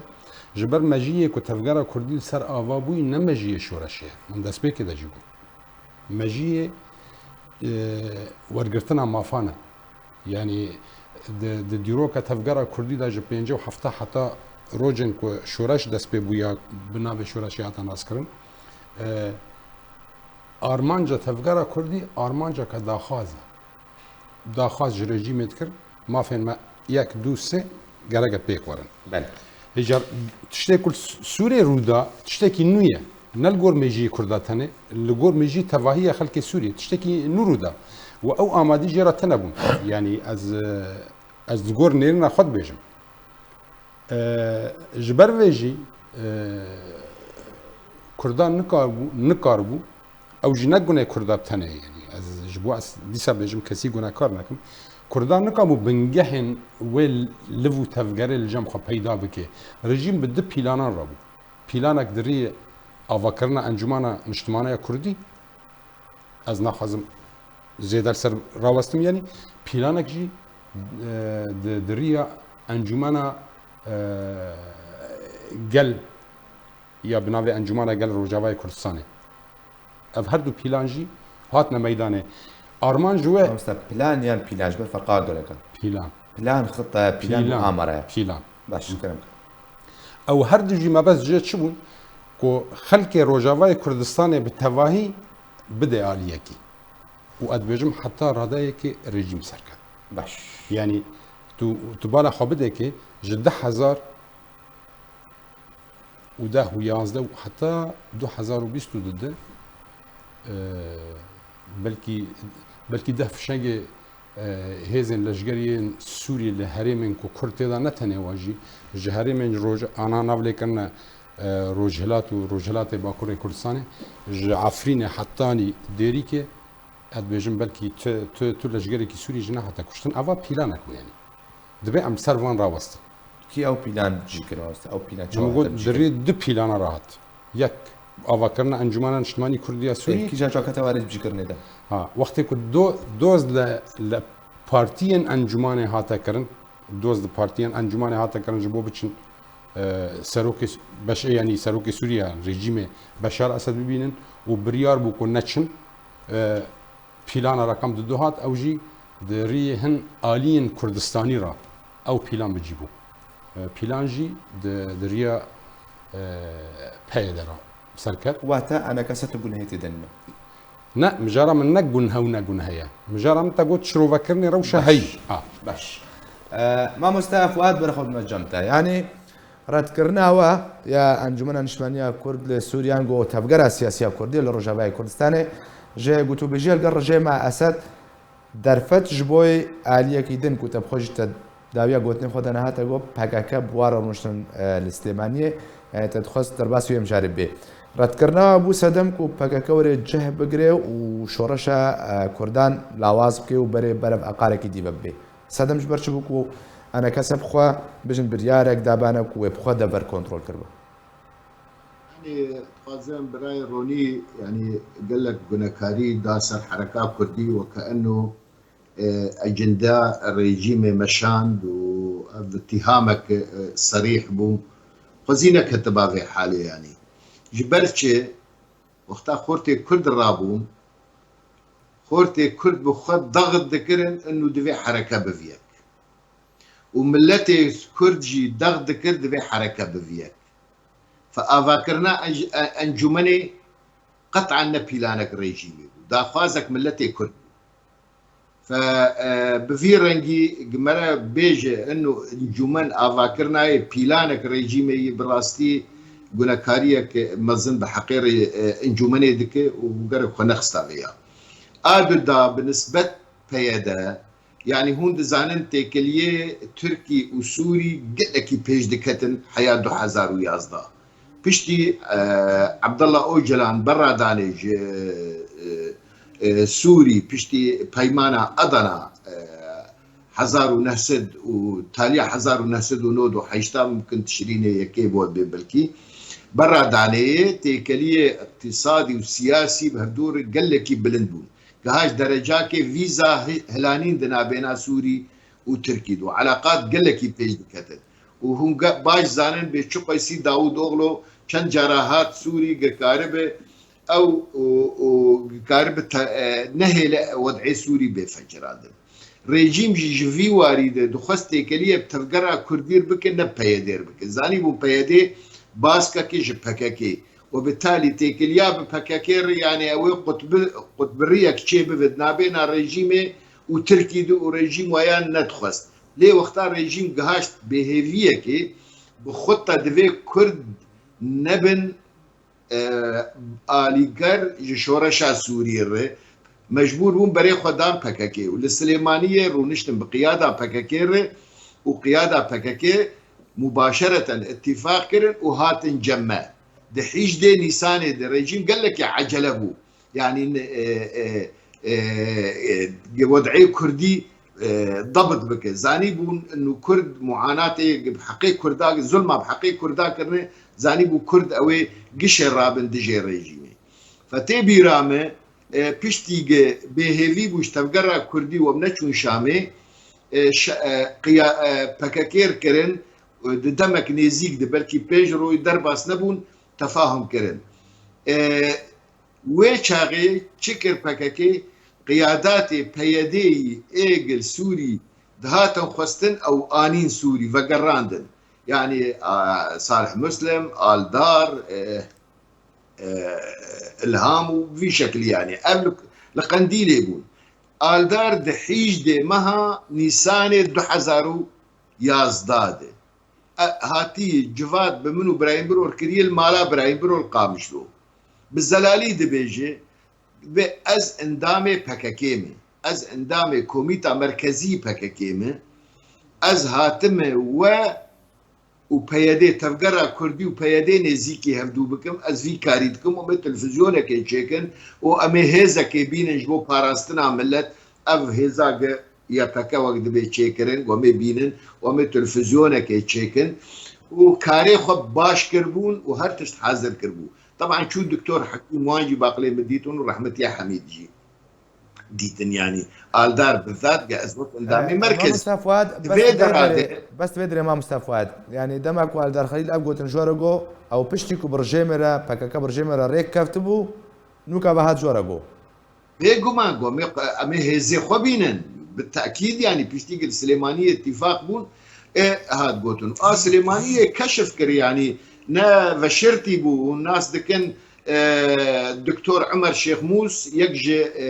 Ji ber mejiyê ku tevgera kurdî li ser ava bûyî ne mejiyê şoreşê ye. Min destpêkê de jî got. Mejiyê, e, wergirtina mafan e. Yanî di, di dîroka tevgera kurdî de ji pêncî û hefta heta rojên ku şoreş dest pê bûya bi navê şoreşê hate naskirin, e, armanca tevgera kurdî armanceke daxwaz e. Daxwaz ji rejîmê dikir, mafên me yek, du, sê gereke pêk werin. Belê. Hêjar tiştê ku li Sû-, Sûrê rû da, tiştekî nû ye. Ne li gor mêjiyê Kurda tenê, li gor mêjiyê tevahiya xelkê Sûriyê tiştekî nû rû da. Û ew amadî jê re tune bûn. Yanî ez, e, ez li gor nêrîna xwe dibêjim. E, ji ber vê jî, e, Kurdan nikarbû, nikarbû, ew jî ne gunê Kurda bi tenê ye. Yanî ez ji bo ez dîsa bêjim kesî gunekar nekim. Kurdan nikarbû bingehên wê liv û tevgerê li cem xwe peyda bike. Rejîm bi du pîlanan re bû. Pîlanek di riyê Avakirina Encûmena Niştimaniya Kurdî, ez naxwazim zêde li ser rawestim, yanî pîlanek jî, e, di, di riya Encûmena, e, Gel ya bi navê Encûmena Gel Rojavayê Kurdistanê. Ev her du pîlan jî hatine meydanê. Armanc ji we Mamoste, plan yan pîlan ji ber ferqa gelek e. Pîlan. Plan xita, plan Pîlan. muamere ye. Pîlan. Baş, kerem. Ew her du jî mebest jê çi bûn? Ku xelkê Rojavayê Kurdistanê bi tevahî bide aliyekî. Û ez dibêjim heta radeyekê rejîm serket. Baş. Yanî tu, tu bala xwe bidekê ji du hezar û deh û yazdeh û heta du hezar û bîst û du de, e, belkî, belkî deh fişengê, e, hêzên leşgerî yên Sûriyê li herêmên ku Kurd tê de ne tenê wan jî, ji herêmên roj-, ana navlêkirine, e, Rojhilat û Rojhilatê Bakurê Kurdistanê, ji Efrînê, Hetanî, Dêrîkê, ez dibêjim belkî tu, tu, tu leşgerekî Sûrî jî nehate kuştin. Eva pîlanek bû yanî. Divê em ser van rawestin. Kî ew pîlan cî kir, mamoste? Ew pîlan çawa Min got, hate cî di kirin? Rê du pîlana re hat. Yek, avakirina Encûmena Niştimanî Kurdî ya Sûrî. Ê, kîjan çawa kete warê cî kirinê de? Ha, wextê ku do-, doz li, li partiyên Encûmanê hate kirin, doz li partiyên Encûmanê hate kirin ji bo biçin, e, serokê s-, beşê, yanî serokê Sûriya, rejîmê Beşar Esed bibînin û biryar bû ku neçin, e, pîlana rakam di du hat, ew jî di riyê hin aliyên Kurdistanî re ew pîlan bi cî bû. E, pîlan jî di, di riya, e, P Y D re serket. Wate enekese tu gunehê tê de nîne? Ne, mijara min ne gunhe û ne gunhe ye. Mijara min te got şirovekirinê rewşa Baş. heyî. Ha. Baş. E, mamoste Fuad, bere xwe bime cem te. Yanî redkirina we ya Encûmena Niştmaniya Kurd li Sûriyan ku tevgera siyasiya Kurdî li Rojavayê Kurdistanê ji gotûbêjiya li gel rejêma Esed derfet ji bo aliyekî din ku te bi xwe jî te dawiya gotinê xwe de nehate got, P K K bi wara rûniştin, e, li Silêmaniyê, e, te dixwest derbasî wê mijarê bê. Redkirina we bû sedem ku P K K were cih bigire û şoreşa, e, Kurdan lawaz bike û berê berev aqarekî dî ve bibê. Sedem ji ber çi bû ku enekese bi xwe, bijin, biryarek dabane ku wê bi xwe dever kontrol kiribe? Yanî, dixwazim birayê Ronî, yanî, gelek gunekarî da ser hereka kurdî, weke eno, e, ecenda rejîmê meşand û ev îtîhamek, e, serîh bû. Xwezî neketiba vê halê, yanî. Ji ber çi? Wexta xortê kurd rabûn, xortê kurd bi xwe daxit dikirin, inu divê hereke biviyek. Û miletê kurd jî daxit dikir, divê hereke biviyek. Fe avakirina enc-, e-, encûmenê qet'an ne pîlanek rejîmî bû. Daxwazek miletê kurd bû. Fe, e, bi vî rengî gi me re bêje, ino encûmen avakirina yê pîlanek rejîmê yî bi rastî gunekariyek mezin bi heqê rê, e, encûmenê dike û gerek xwe nexista vê ya. A du da bi nisbet P Y D, yanî hûn dizanin têkiliyê Tirkî û Sûrî gelekî pêş diketin heya du hezar û yazdeh. Piştî, e, Abdullah Ocalan berra danê ji, e, e, Sûrî, piştî peymana Adana, e, hezar û neh sed û taliya hezar û neh sed û nod û heşta, mumkin Tişrînê yekê bo bê belkî, berra danê yê têkeliyê iqtîsadî û siyasî bi hevdû re gelekî bilind bûn. Gihaşt derecakê vîza hi-, hilanîn di nabêna Sûrî û Tirkî de. Eleqat gelekî pêş diketin. Û hûn ge-, baş zanin bê çi qeysî Dawûd Oxlo çend cara hat Sûrî, gikaribe ew û, û gikaribe te-, e, nehêle wed'ê Sûrî bê fecirandin. Rejîm jî ji vî warî de dixwest têkeliye bi tevgera Kurdî r bike, ne P Y D r bike. Zanîbûn P Y D baskekê ji P K K û bi talî têkiliya bi P K K re, yanî ew ê qutbi-, qutbiriyek çê bibe di nabêna rejîmê û Tirkî de û rejîm wayan nedixwest. Lê wexta rejîm gihaşt bêhêviyekê, bi xwe te divê Kurd nebin, e, alîger ji şoreşa Sûriyê re, mecbûr bûn berê xwe dan P K K û li Silêmaniyê rûniştin bi qiyada P K K re û qiyada P K K mubaşereten îtîfaq kirin û hatin cem me. Di hîjdê Nîsanê de rejîm gelekî ecele bû. Yanî, e, e, e, e, wed'ê Kurdî, e, dabit bike. Zanîbûn inu Kurd muanatê bi heqê Kurda, zulma bi heqê Kurda kirine, Zanîbû Kurd ew ê gişê rabin dijê rejîmê. Fe tê bîra me, e, piştî ge bêhêvî bû ji tevgera Kurdî û em neçûn Şamê, e, şe-, e, qiya-, e, P K K kirin, e, di demek nêzîk de, belkî pênc roj derbas nebûn, tefahum kirin. E, wê çaxê çi kir P K K? Qiyadatê P Y D'yî êgil Sûrî dihatin xwestin ew anîn Sûrî, vegerandin. Yanî, a, Salih Muslim, Aldar, e, e, Ilham û vî şekilî, yanî. Ev li, li Qendîlê bûn. Aldar di hîjdê meha Nîsanê du hezar û yazdeh de. E, hatî civat bi min û Birayîm Birol kiriye li mala Birayîm Birol Qamişlo. Bi zelalî dibêje, "Vê ez endamê P K K me. Ez endamê Komîta Merkezî P K K me. Ez hatime we û P Y D, Tevgera Kurdî û P Y D nêzîkî hevdû bikim. Ez vî karî dikim û me televîzyonekê çêkin û em ê hêzekê bînin ji bo parastina milet. Ev hêza ge Y P K wek dibê çêkirin, ku em ê bînin û em ê televîzyonekê çêkin." Û karê xwe baş kirbûn û her tişt hazir kirbû. Teban çû Doktor Hekîm wan jî baqlê min dîtin û rehmetiya Hemîd jî dîtin, yanî Aldar bizat ge ez wek endamê E, merkez. Mamosta Fuad, Di bes vê vê derê, derê, bes vê derê Mamosta Fuad. Yanî dema ku Aldar Xelîl ev gotin jore go, ew piştî ku bi rejêmê re, P K K bi rejêmê re rêk keftibû, nûka ve hat jore go. Bêguman ku em ê, em ê hêzê xwe bînin. Bi tekîd, yanî piştî ku li Silêmaniyê îtîfaq bûn, ê hat gotin. A Silêmaniyê keşif kir, yanî ne veşirtî bû û nas dikin, e, Doktor Omer Şêxmûs, yek ji, e,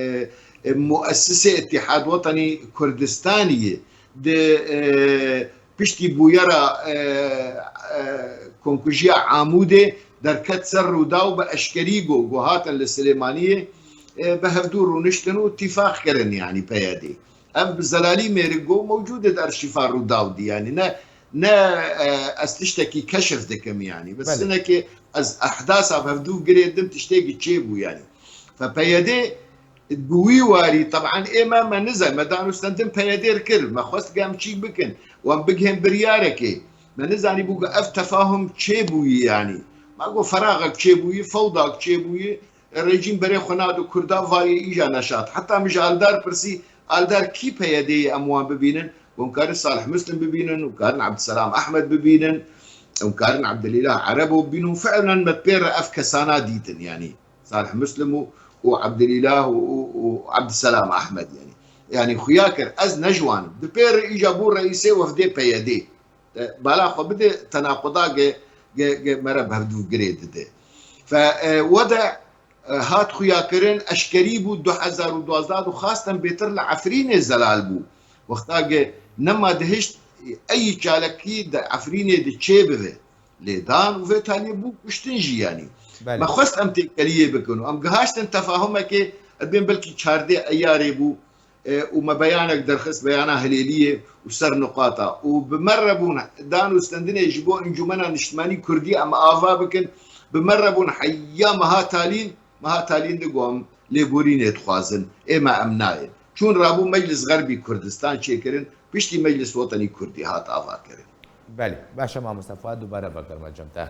e, muessisê Îtîhad Wetenî Kurdistanî ye. Di, e, piştî bûyera, e, e, komkujiya Amûdê derket ser Rûdaw, bi eşkerî got, ku hatin li Silêmaniyê, e, bi hevdû rûniştin û tîfaq kirin, yanî P Y D. Ev bi zelalî mêrik got, mewcûd e di arşîfa Rûdaw dî, yanî ne, ne, e, ez tiştekî keşif dikim, yanî. Bes Belê. Hinekê ez ehdasa bi hevdû girê dim, tiştekî çêbû, yanî. Fe P Y D bi wî warî, teban ê me, me nizan, me danûstendin P Y D kir, me xwest ge em çîk bikin, wan bigihên biryarekê. Me nizanîbû ge ev tefahum çêbûyî, yanî. Me got, feraxek çêbûyî, fewdak çêbûyî, rejîm berê xwe nado Kurda, vayê îja neşat. Heta min ji Aldar pirsî, Aldar kî P Y D ye em wan bibînin? Hûn karin Salih Muslim bibînin, hûn karin Abdulselam Ahmed bibînin, hûn karin Abdulîlah Erebo bibînin. Û fiilen me pê re ev kesana dîtin, yanî Salih Muslim û, û Abdulîlah û, û, û Abdulselam Ahmed, yanî. Yanî xuya kir, ez ne ji wan im. Di pê re îja bû reîsê wefdê P Y D. E, bala xwe bide tenaquda ge, ge, ge me re bi hevdû girê dide. Fe, e, we de, e, hat xuyakirin, eşkerî bû, du hezar û duwazdeh de xastin bêtir li Efrînê zelal bû. Wexta ge nema dihişt, e, eyî çalakî di Efrînê de çê bibe. Lê dan û vê taliyê bû kuştin jî, yanî. Belê. Me xwest em têkeliyê bikin û em gihaştin tefahumekê, ez bên belkî çardeh eyarê bû, e, û me beyanek derxist, beyana Hilêliyê û ser nuqata. Û bi me re bûn, dan û stendinê ji bo Encûmena Niştimanî Kurdî em ava bikin. Bi me re bûn heya meha talîn, meha talîn digot em lêborînê dixwazin. Ê me em nayên. Çûn rabû Meclis Xerbî Kurdistan çêkirin, piştî Meclis Wetenî Kurdî hat avakirin. Belê, baş e mamoste Fuad, dubare vegerime cem te.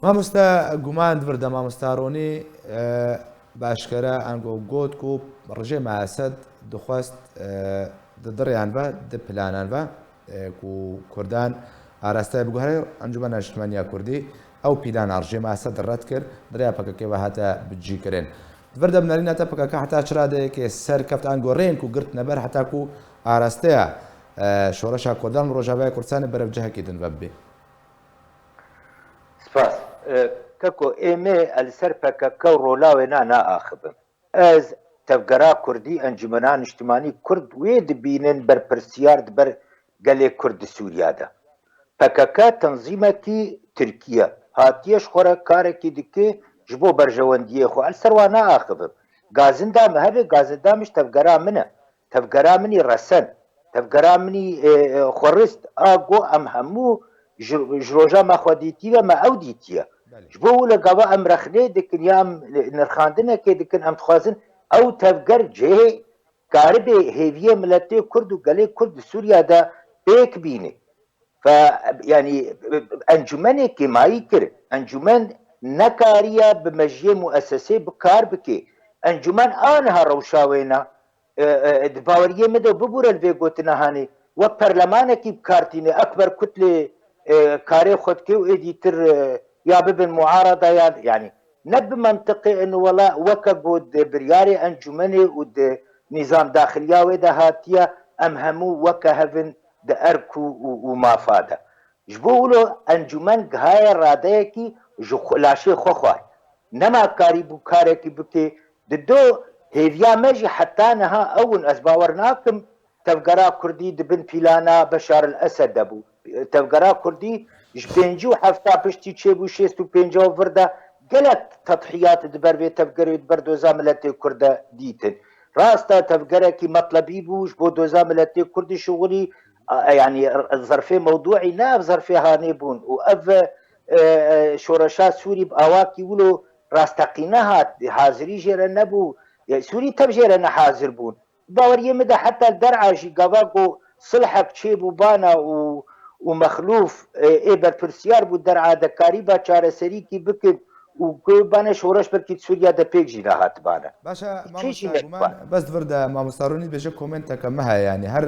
Mamoste Guman, di vir de mamoste Ronî, e, bi eşkere ango got ku rejêma Esed dixwest, e, di diriyan ve, di planan ve, e, ku Kurdan araste biguhere, Encûmena Niştimaniya Kurdî ew plana rejêma Esed red kir, di rêya P K K ve hate bicîkirin. Di vir de bi nerîna te P K K heta çi radeyekê ser keft ango rêyên ku girtine ber heta ku arasteya, e, şoreşa Kurdan li Rojavaya Kurdistanê berev cihekî din ve bibê? Spas. E, keko, ê me, ez li ser P K K û rola wê na naaxivim. Ez tevgera Kurdî, Encûmena Niştimanî Kurd wê dibînin berpirsiyar di ber gelê Kurd di Sûriya de. P K K tenzîmekî Tirkî ye. Hatiye ji xwe re karekî dike ji bo berjewendiyê xwe. Ez li ser wan naaxivim. Gazinda min hebe, gazinda min ji tevgera min e. Tevgera min î resen, tevgera min î, e, e, xwerist, a go em hemû ji, ji roja me xwe dîtî ve me ew dîtiye. Belê. Ji bo wile gava em rexnê dikin ya em nirxandinekê dikin, em dixwazin ew tevger cihê karibê hêviyê miletê Kurd û gelê Kurd di Sûriya de pêk bîne. Fe, yanî, encûmenê kêmayî kir. Encûmen nekariye bi mejiyê muesesê bi kar bike. Encûmen aniha rewşa wêna, e, e, di baweriyê min de bibûre li vê gotina hanê. Wek perlemanekî bi kar tîne, ekber kutlê, e, karê xwe dike û êdî tir, e, ya bibin muarada ya, yanî ne bi mentiqê in wela weke ku di biryarê encûmenê û di nîzam daxiliya wê de hatiye, em hemû weke hev in di erk û, û, û mafa de. Ji bo wilo encûmen gihaye radeyekî ji xwe, laşê xwe xwar. Nema karîbû karekî bike. Di do hêviya me jî heta niha ew in. Ez bawer nakim tevgera Kurdî di bin pîlana Beşar el Esed de bû. Tevgera Kurdî ji pêncî û hefta piştî çêbû şêst û pênca û vir de gelek tedhiyat di ber vê tevgerê û di ber doza miletê Kurd de dîtin. Rast e, tevgerekî metlebî bû, ji bo doza miletê Kurdî şixulî, a, yanî zerfê mewdûî ne ev zerfê hanê bûn û ev, e, e, şoreşa Sûrî bi awakî wilo rasteqîne hat, hazirî jê re nebû. E, Sûrî tev jê re nehazir bûn. Baweriyê min de heta li der'a jî gava ku silhek çêbû bana û, û Mexlûf, e, ê berpirsiyar bû der'a de karîba çareserîkî bikin û ku bane şoreş belkî di Sûriya de pêk jî nehatibane. Baş e, Çi jî mamosta Guman, bes di vir de mamosta Ronî dibêje komenteke me heye, yanî her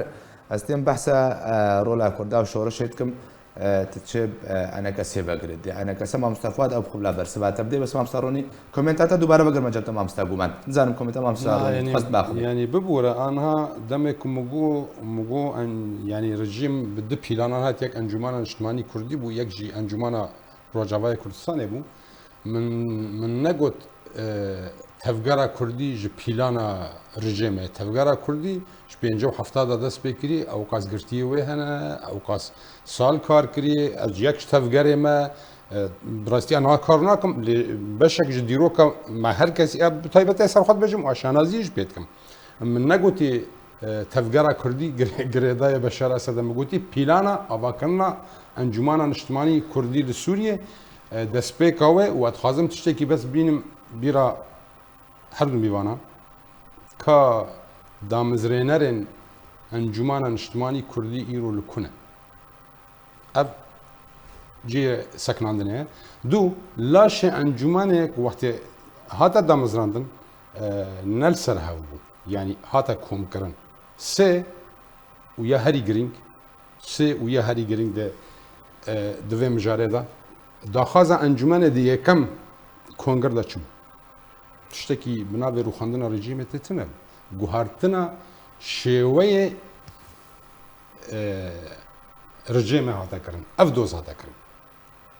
ez têm behsa, e, rola Kurda û şoreşê dikim, e, tu çi, e, enekesê vegirê. Dê enekese mamosta Fuad ew xwe bila bersiva te bidê, bes mamosta Ronî komenta te dubare vegirme cem te mamosta Guman. Nizanim komenta mamosta Na, Ronî yanî, dixwest baxwe. Yanî bibûre, anha demê ku min got, min got en, yanî rejîm bi du pîlanan hat, yek Encûmana Niştimanî Kurdî bû, yek jî Encûmana Rojavayê Kurdistanê bû. Min, min negot, e, tevgera Kurdî ji pîlana rejîmê. Tevgera Kurdî ji pêncî û hefta de dest pê kirî, ewqas girtiyê wê hene, ewqas sal kar kirî, ez yek ji tevgerê me, e, bi rastî niha kar nakim, lê beşek ji dîroka me her kesî, e, bi taybetê ser xwe dibêjim û şanaziyê jî pê dikim. Min negotî, e, tevgera Kurdî gire-, girêdayê Beşar Esed e. Min gotî pîlana avakirina Encûmana Niştimanî Kurdî li Sûriyê, e, destpêka wê û ez dixwazim tiştekî bes bînim bîra her du mîvanan. Ka damezrênerên Encûmana Niştimanî Kurdî îro li ku ne? Ev cihê sekinandinê ye. Du, laşê encûmenê ku wextê hate damezrandin, e, ne li ser hev bû. Yanî hate komkirin. Sê û ya herî girîng, sê û ya herî girîng de, e, di vê mijarê de daxwaza encûmenê di yekem kongir de çi bû? Tiştekî bi navê rûxandina rejîmê tê tune. Guhartina şêweyê, e, rejîmê hate kirin. Ev doz hate kirin.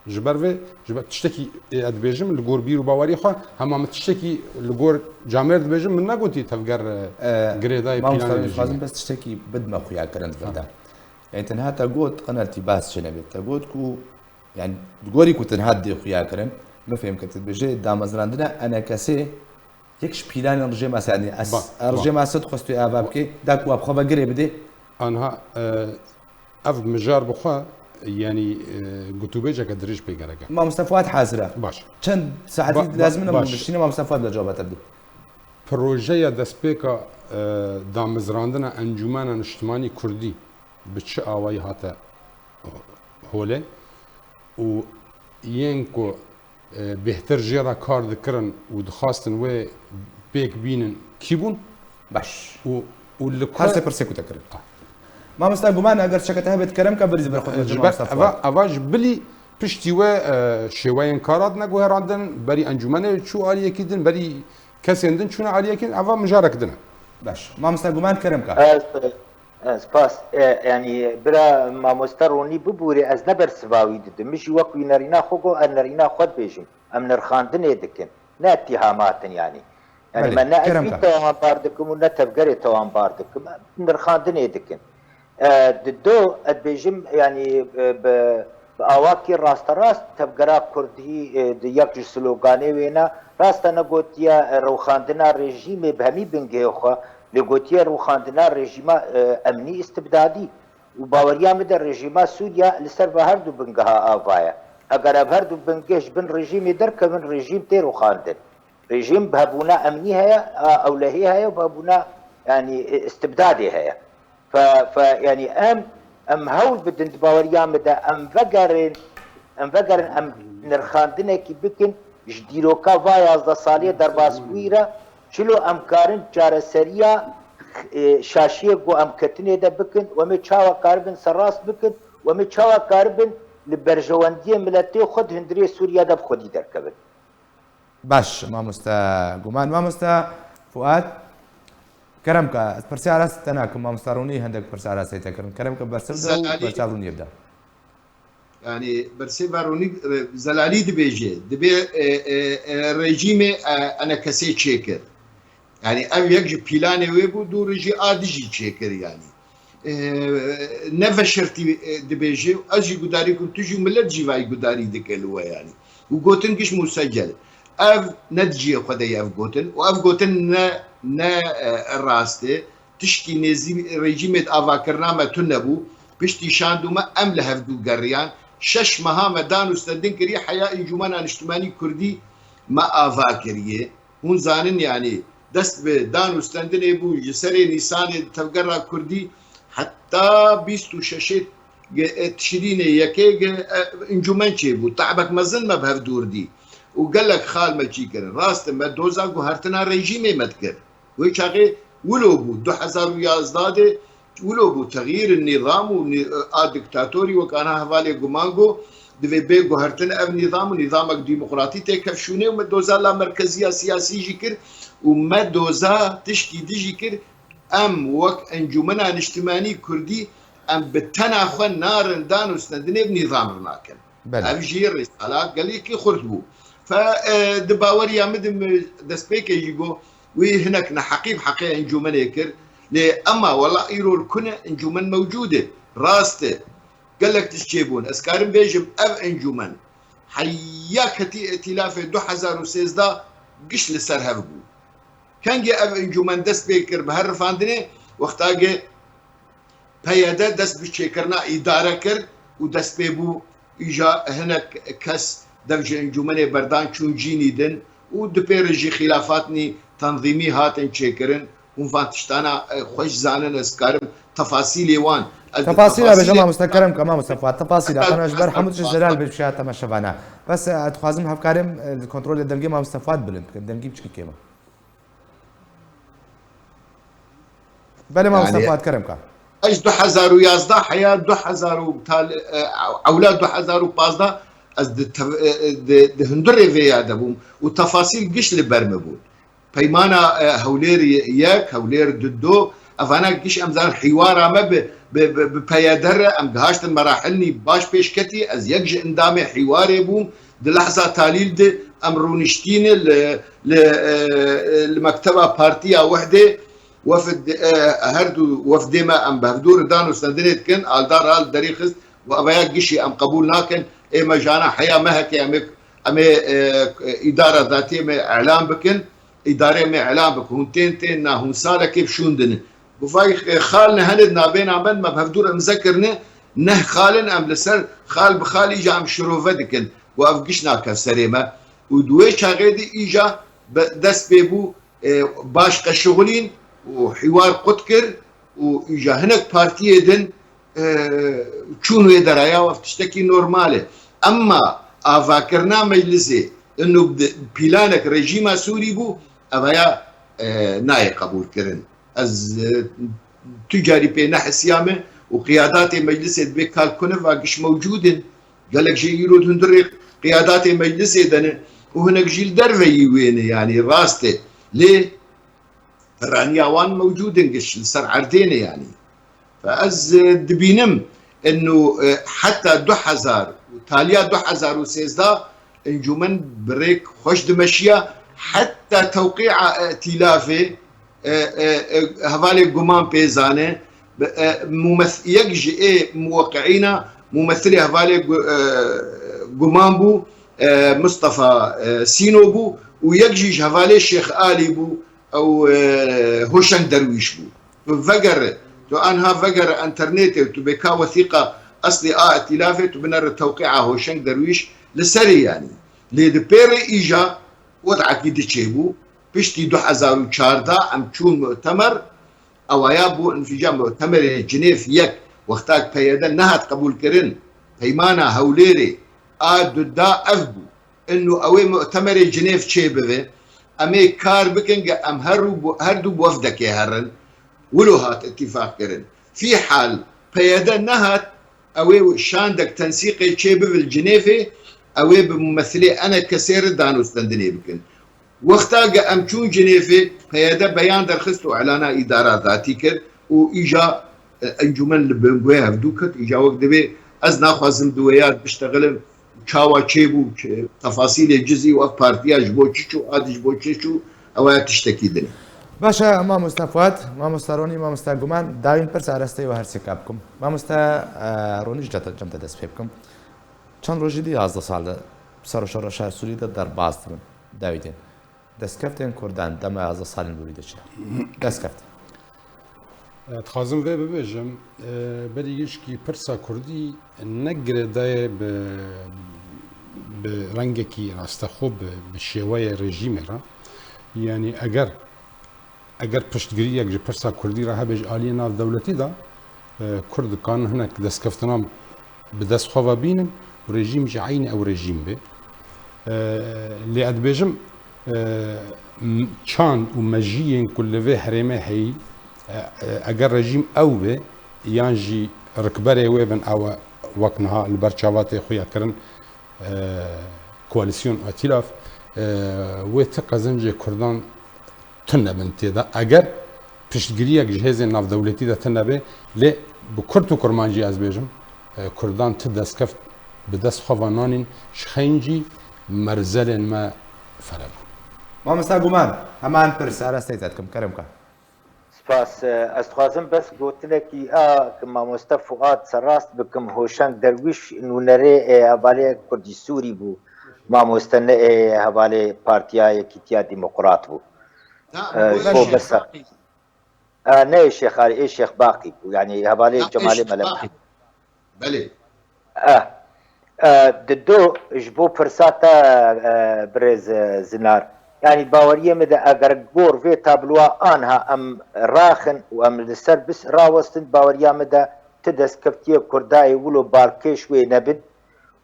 Ji ber vê, ji ber tiştekî, ê, ez dibêjim li gor bîr û bawerî xwe, hema min tiştekî li gor camêr dibêjim, min negotî tevger, e, E, girêdayê mamosta, pîlanê ez dixwazim rejîmê. Bes tiştekî bidme xuya kirin di vir de. Ha. Yanî tenha te got, qeneltî bas çênebe. Te got ku, yanî di gorî ku tenha dê xuya kirin, min fêm kir, tu dibêje damezrandina enekesê yek ji pîlanên rejîma Esedê. Es-, Ba-, ba. Rejîma Esed xwestiye ava bike, da ku ava xwe ve girê bide. Anha, e, ev mijar bi xwe, yanî, e, gotûbêjeke dirêj pê gerek e. Mamoste Fuat hazir e. Baş. Çend saetî Ba-, ba-, lazim e, baş. Bişîne Mamoste Fuat bila cewaba te bide. Projeya destpêka, e, damezrandina Encûmena Niştimanî Kurdî bi çi awayî hate holê û yên ku, e, bêhtir jê re kar dikirin û dixwastin wê pêk bînin kî bûn? Baş. Û, û li ku Her sê pirsê ku te kirin. Ah. Mamosta Guman, eger çeke te hebe kerem ka berî ber xwe Ji ber mamosta eva, Fuat. Eva ji bilî piştî we, e, şêweyên kara dine guherandin, berî encûmenê çû aliyekî din, berî kesên din çûne aliyekî din, eva mijarek din e. Baş. Mamosta Guman kerem ka. Ez, ez spas. E, yanî bira mamoste Ronî bibûrê, ez ne bersiva wî didim. Min jî wek wî nerîna xwe got, ez nerîna xwe dibêjim. Em nirxandinê dikin. Ne îtîhamat in yanî. Yanî Belê, me ne ez kerem wî ka. Tawanbar dikim û ne tevgerê tawanbar dikim. Em nirxandinê dikin. E, di do, ez dibêjim, yanî, e, bi, bi awakî rasterast tevgera Kurdî, e, di yek ji sloganê wê ne, rast e negotiye, e, rewxandina rejîmê bi hemî bingehê xwe, lê gotiye rewxandina rejîma, e, emnî îstibdadî. Û baweriya min de rejîma Sûriye li ser ve her du bingeha ava ye. Eger ev her du bingeh ji bin rejîmê derkevin, rejîm tê rûxandin. Rejîm bi hebûna emnî heye, a, ewlehî heye û bi hebûna, yanî, e, istibdadê heye. Fe, fe, yanî em, Em hewl bidin di baweriya min de em vegerin, em vegerin, em nirxandinekî bikin ji dîroka va yazdeh saliyê derbasbûyî re, çilo em karin çareseriya, e, şaşiyê ku em ketinê de bikin, û em ê çawa karibin serrast bikin, û em ê çawa karibin li berjewendiyê miletê xwe di hundirê Sûriye de bi xwedî derkevin. Baş, mamoste Guman. Mamoste Fuat, kerem ke, ez pirsê Aras te nakim, mamoste Ronî hendek pirsê Aras te kirin. Kerem ke bersiv de û Zelalî. Bersiv Ronî bide. Yani bersiva Ronî, e, Zelalî dibêje, dibê, e, e, e, rejîmê, e, enekesê çêkir. Yani ev yek ji pîlanê wê bû, dû jî a dijî çêkir yani. E, ne veşertî, e, dibêje, ez jî gudarî kum, tu jî, milet jî vay gudarî dike li we yani. Û gotin giş musecel. Ev ne di cihê xwe de ye ev gotin. Û ev gotin ne, ne, e, rast e. Tişkî nêzî rejîmê di avakirina me tune bû. Piştî şand û me em li hevdû geriyan. Şeş meha me dan û stendin kirî, heya Encûmena Niştimanî Kurdî me ava kiriye. Hûn zanin, yanî dest bi dan û stendinê bû, ji serê Nîsanê di tevgera Kurdî heta bîst û şeşê ge-, e, Tişrînê yekê ge-, e, encûmen çêbû. Te'bek mezin me bi hev dûr dî. Û gelek xal me çî kirin. Rast e, me doza guhertina rejîmê me dikir. Wê çaxê wilo bû, du hezar û yazdeh de wilo bû, texyîr nîzam û nî-, a diktatorî wek anha hevalê guman got, divê bê guhertin ev nîzam û nîzamek demokratî têkevşûnê û me doza la merkeziya siyasî jî kir û me doza tişkî din jî kir, em wek Encûmena Niştimanî Kurdî em bi tena xwe narin dan û stendinê bi nîzam re nakin. Belê. Ev jî risala gelekî xurt bû. Fe, e, di baweriya min de min destpêkê jî got, wî hinek neheqî bi heqê encûmenê kir. Lê ema wela îro li ku ne, encûmen mewcûd e. Rast e. Gelek tişt çêbûn. Ez karim bêjim ev encûmen heya ketî îtîlafê du hezar û sêzdeh giş li ser hev bû. Kengê ev encûmen dest pê kir bi hev rifandinê, wexta ge P Y D dest bi çêkirina îdare kir û dest pê bû îja hinek kes dev ji encûmenê berdan çûn cînî din û di pê re jî xîlafatnî tenzîmî hatin çêkirin. Hûn van tiştana, e, xweş zanin, ez karim tefasîlê wan. Ez di Tefasîla bêje tefasîlê mamoste, kerem ke mamoste Fuat. Tefasîla, tefasîla, tena ji ber hemû tişt zelal bê şaya temaşevana. Bes, e, ez dixwazim hevkarim, e, kontrolê dengê mamoste Fuat bilind bikin. Dengî biçikî kêm e. Belê mamoste Fuat, kerem ke. Ez du hezar û yazdeh heya du hezar û tal-, e, ewla du hezar û pazdeh ez di tev-, e, e, di, di hundirê vê ya de bûm û tefasîl giş li ber min bûn. Peymana, e, Hewlêr yek, Hewlêr du, evana giş em zanin hîwara me bi, bi, bi, bi P Y D re em gihaştin merahilnî baş pêş ketî. Ez yek ji endamê hîwarê bûm. Di lehza talîl de em rûniştîne li, li, e, li mekteba Partiya Wehdê. Wefd, e, her du wefdê me em bi hevdû re dan û stendinê dikin, Aldar ha li derî xist, û ev ya gişî em qebûl nakin, ê me jana heya me heke em ê, em ê, e, îdara zatiyê me elan bikin, îdareyê me elan bikin, hûn tên tên na, hûn salekê bi şûn dinin. Bi vay, e, xal ne hene di navbêna me, me bi hevdû re imze kirine, neh xal in, em li ser xal bi xal îja em şirove dikin, û ev giş nake serê me. Û di wê çaxê de îja be-, dest pê bû, e, baş qeşixulîn û hîwar qut kir û îja hinek partiyê din, e, çûn wê deraya, ev tiştekî normal e. Emma avakirina meclisê, ino bi pîlanek rejîma Sûrî bû, ev ya, e, nayê qebûlkirin. Ez, e, tu carî pê nehisiya me û qiyadatê meclisê dibê kal kune va giş mewcûd in. Gelek jê îro di hundirê qiyadatê meclisê de ne û hinek jî li derveyî wê ne, yanî rast e. Lê piraniya wan mewcûd in, giş li ser erdê ne yanî. Fe ez, e, dibînim eno, e, heta du hezar û taliya du hezar û sêzdeh encûmen bi rêk xweş dimeşiya, heta tewqîa îtîlafê, e, e, e, hevalê guman pê zane, bi, e, mumes-, yek ji ê muweqîna mumesilê hevalê gu-, e, guman bû, e, Mustafa, e, Sîno bû û yek jî ji hevalê Şêx Alî bû, ew, e, Hoşeng Derwîş bû. Tu vegere, tu anha vegere enternetê û tu bê ka wesîqa eslî a îtîlafê, tu binere tewqîa Hoşeng Derwîş li serê yanî. Lê di pê re îja wed'ekî diçê bû. Piştî du hezar û çardeh em çûn mu'temer, ewaya bû înfîca mu'temerê Cinêv yek Wexta ku P Y D nehat qebûlkirin, peymana Hewlêrê a duda ev bû. Ino ew ê mu'temerê Cinêv çêbibe, em ê kar bikin ge em her û bi, her du bi wefdekê herin. Wilo hat îtîfaq kirin. Fîhal P Y D nehat, ew ê şandek tensîqê çêbibe li Cinêvê, ew ê bi mumethilê enekesê re danûstendinê bikin. Wexta ge em çûn Cinêvê, P Y D beyan derxist û îlana îdara zatî kir û îja, e, encûmen li bin guhê hevdû ket. Îja wek divê ez naxwazim di wê ya biştexilim, çawa çêbû, ç-, tefasîlê cizî û ev partiya ji bo çi çû, a di ji bo çi çû, ew ya tiştekî din e. Baş e, mamoste Fuat, mamoste Ronî, mamoste Guman, dawîn pirs arasteyî we her sêka bikim. Mamoste, e, Ronî, ji cem te, cem te dest pê bikim. Çend rojî dî yazdeh sal de ser û şer şer Sûrî de derbas dibin. Dawî tên. Destkeftên Kurdan dema yazdeh salên borî de çi ne? Destkeft. E, dixwazim vê bibêjim, e, berî gişkî pirsa Kurdî ne girêdayê bi, bi rengekî rastexwe, bi, bi şêweyê rejîmê re. Yanî eger, eger piştgiriyek ji pirsa Kurdî re hebe ji aliyê navdewletî de, e, Kurd dikanin hinek destkeftinan bi dest xwe ve bînin û rejîm jî eynî ew rejîm be. E, lê ez dibêjim, e, m-, çand û mejiyên ku li vê herêmê heyî, e, e, eger rejîm ew be, yan jî rikberê wê bin, ew e wek niha li ber çava tê xuya kirin, e, koalîsyon û îtîlaf, e, wê ti qezencê Kurdan tune bin tê de. Eger piştgiriyek ji hêzên navdewletî de tune be, lê bi Kurd û Kurmancî ez bêjim, e, Kurdan ti destkeft bi dest xwe ve nanîn, ji xeyn jî merzelên me fere bûn. Mamosta Guman, heman pirs, arasteyî te dikim, kerem ke. Spas. Ez dixwazim bes gotinekî a ki mamoste Fuat serrast bikim, Hoşeng Derwîş nûnerê, e, hevalê Kurdî Sûrî bû. Mamoste ne, e, hevalê Partiya Yekîtiya Demokrat bû. Na, E, ji bo bes. E, ne ê Şêx Alî, ê Şêx Baqî bû. Yanî hevalê Cemalê Mele. Belê. Eh, eh, Dido, ji bo pirsa te, eh, birêz, eh, Zinar. Yanî baweriyê min de eger gor vê tabloa anha em raxin û em li ser bis rawestin, baweriya min de ti destkeftiyê Kurdayê wilo balkêş wê nebin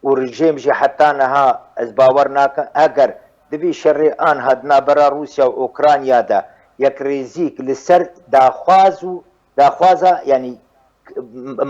û rejîm jî heta niha ez bawer nakim. Eger di vî şerê anha di navbera Rûsya û Ukrayna de yekrêzîk li ser daxwaz û daxwaza, yanî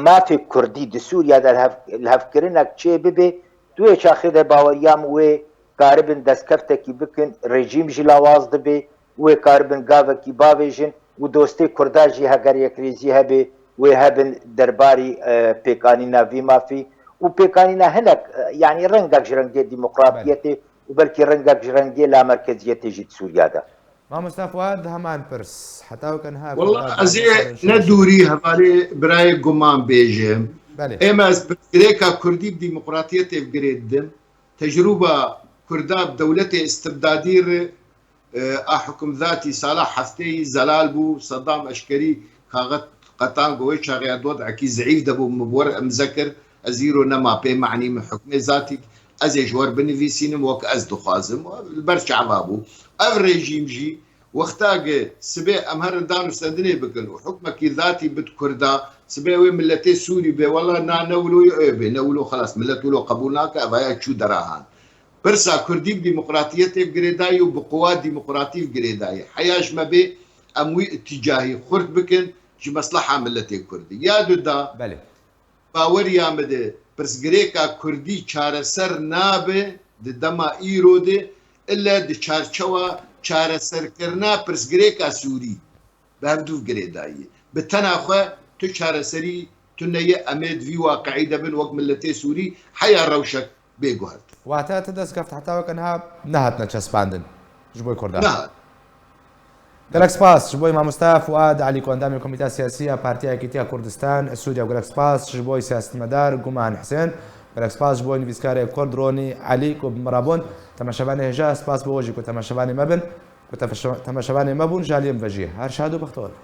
mafê Kurdî di Sûriye de li hev-, li hevkirinek çê bibe, di wê çaxê de baweriya min wê karibin destkeftekî bikin, rejîm jî lawaz dibe, wê karibin gavekî bavêjin û dostê Kurda jî heger yekrêzî hebe, wê hebin derbarî, e, pêkanîna vî mafî û pêkanîna hinek, e, yanî rengek ji rengê demokratiyetê û belkî rengek ji rengê lamerkeziyetê jî di Sûriye de. Mamosta Fuad, heman pirs. Heta weke niha Wela Kurda ez ê ne dûrî hevalê birayê Guman bêjim. Belê. Ême ez pirsgirêka Kurdî bi demokratiyetê bi girê didim. Tecrûba Kurda bi dewletê istibdadî re, e, a hukimzatî sala hefteyî zelal bû. Sedam eşkerî kaxet qetand, go wê çaxê ya dodekî zeîf de bû, min bi we re imze kir. Ez îro nema pê manî min hukmê zatîk, ez ê ji we re binivîsînim wek ez dixwazim. Li ber çava bû. Ev rejîm jî wexta ge sibê em herin danûstendinê bikin û hukmekî zatî bid Kurda, sibê wê miletê Sûrî bê, wela na ne wilo ye, ew bê, ne wilo, xelas, milet wilo qebûl nake, evaya çû derahan. Pirsa Kurdî bi demokratiyetê bi girêdayî û bi quwa demokratî bi girêdayî. Heya ji me bê em wî îtîcahî xurt bikin ji mesleha miletê Kurdî. Ya duda, Belê. Baweriya min de pirsgirêka Kurdî çareser nabe di dema îro de, ille di çarçewa çareserkirina pirsgirêka Sûrî bi hevdû girêdayî. Bi tena xwe tu çareserî tune ye, em ê di vî waqiî de bin wek miletê Sûrî heya rewşek bê guhertin. Wate ti destgeft heta weke niha nehatine çespandin ji bo Kurdan? Nehat. Gelek spas ji bo mamoste Fuad Elî ku endamê Komîteya Siyasî ya Partiya Yekîtiya Kurdistan Sûriye. Gelek spas ji bo siyasetmedar Guman Hisên. Gelek spas ji bo nivîskarê Kurd Ronî Elî ku bi min re bûn. Temaşevanê hêja, spas bo we jî ku temaşevanê me bin. Ku temaşe-, temaşevanê me bûn, ji aliyê min ve jî her şad û bextewar bin.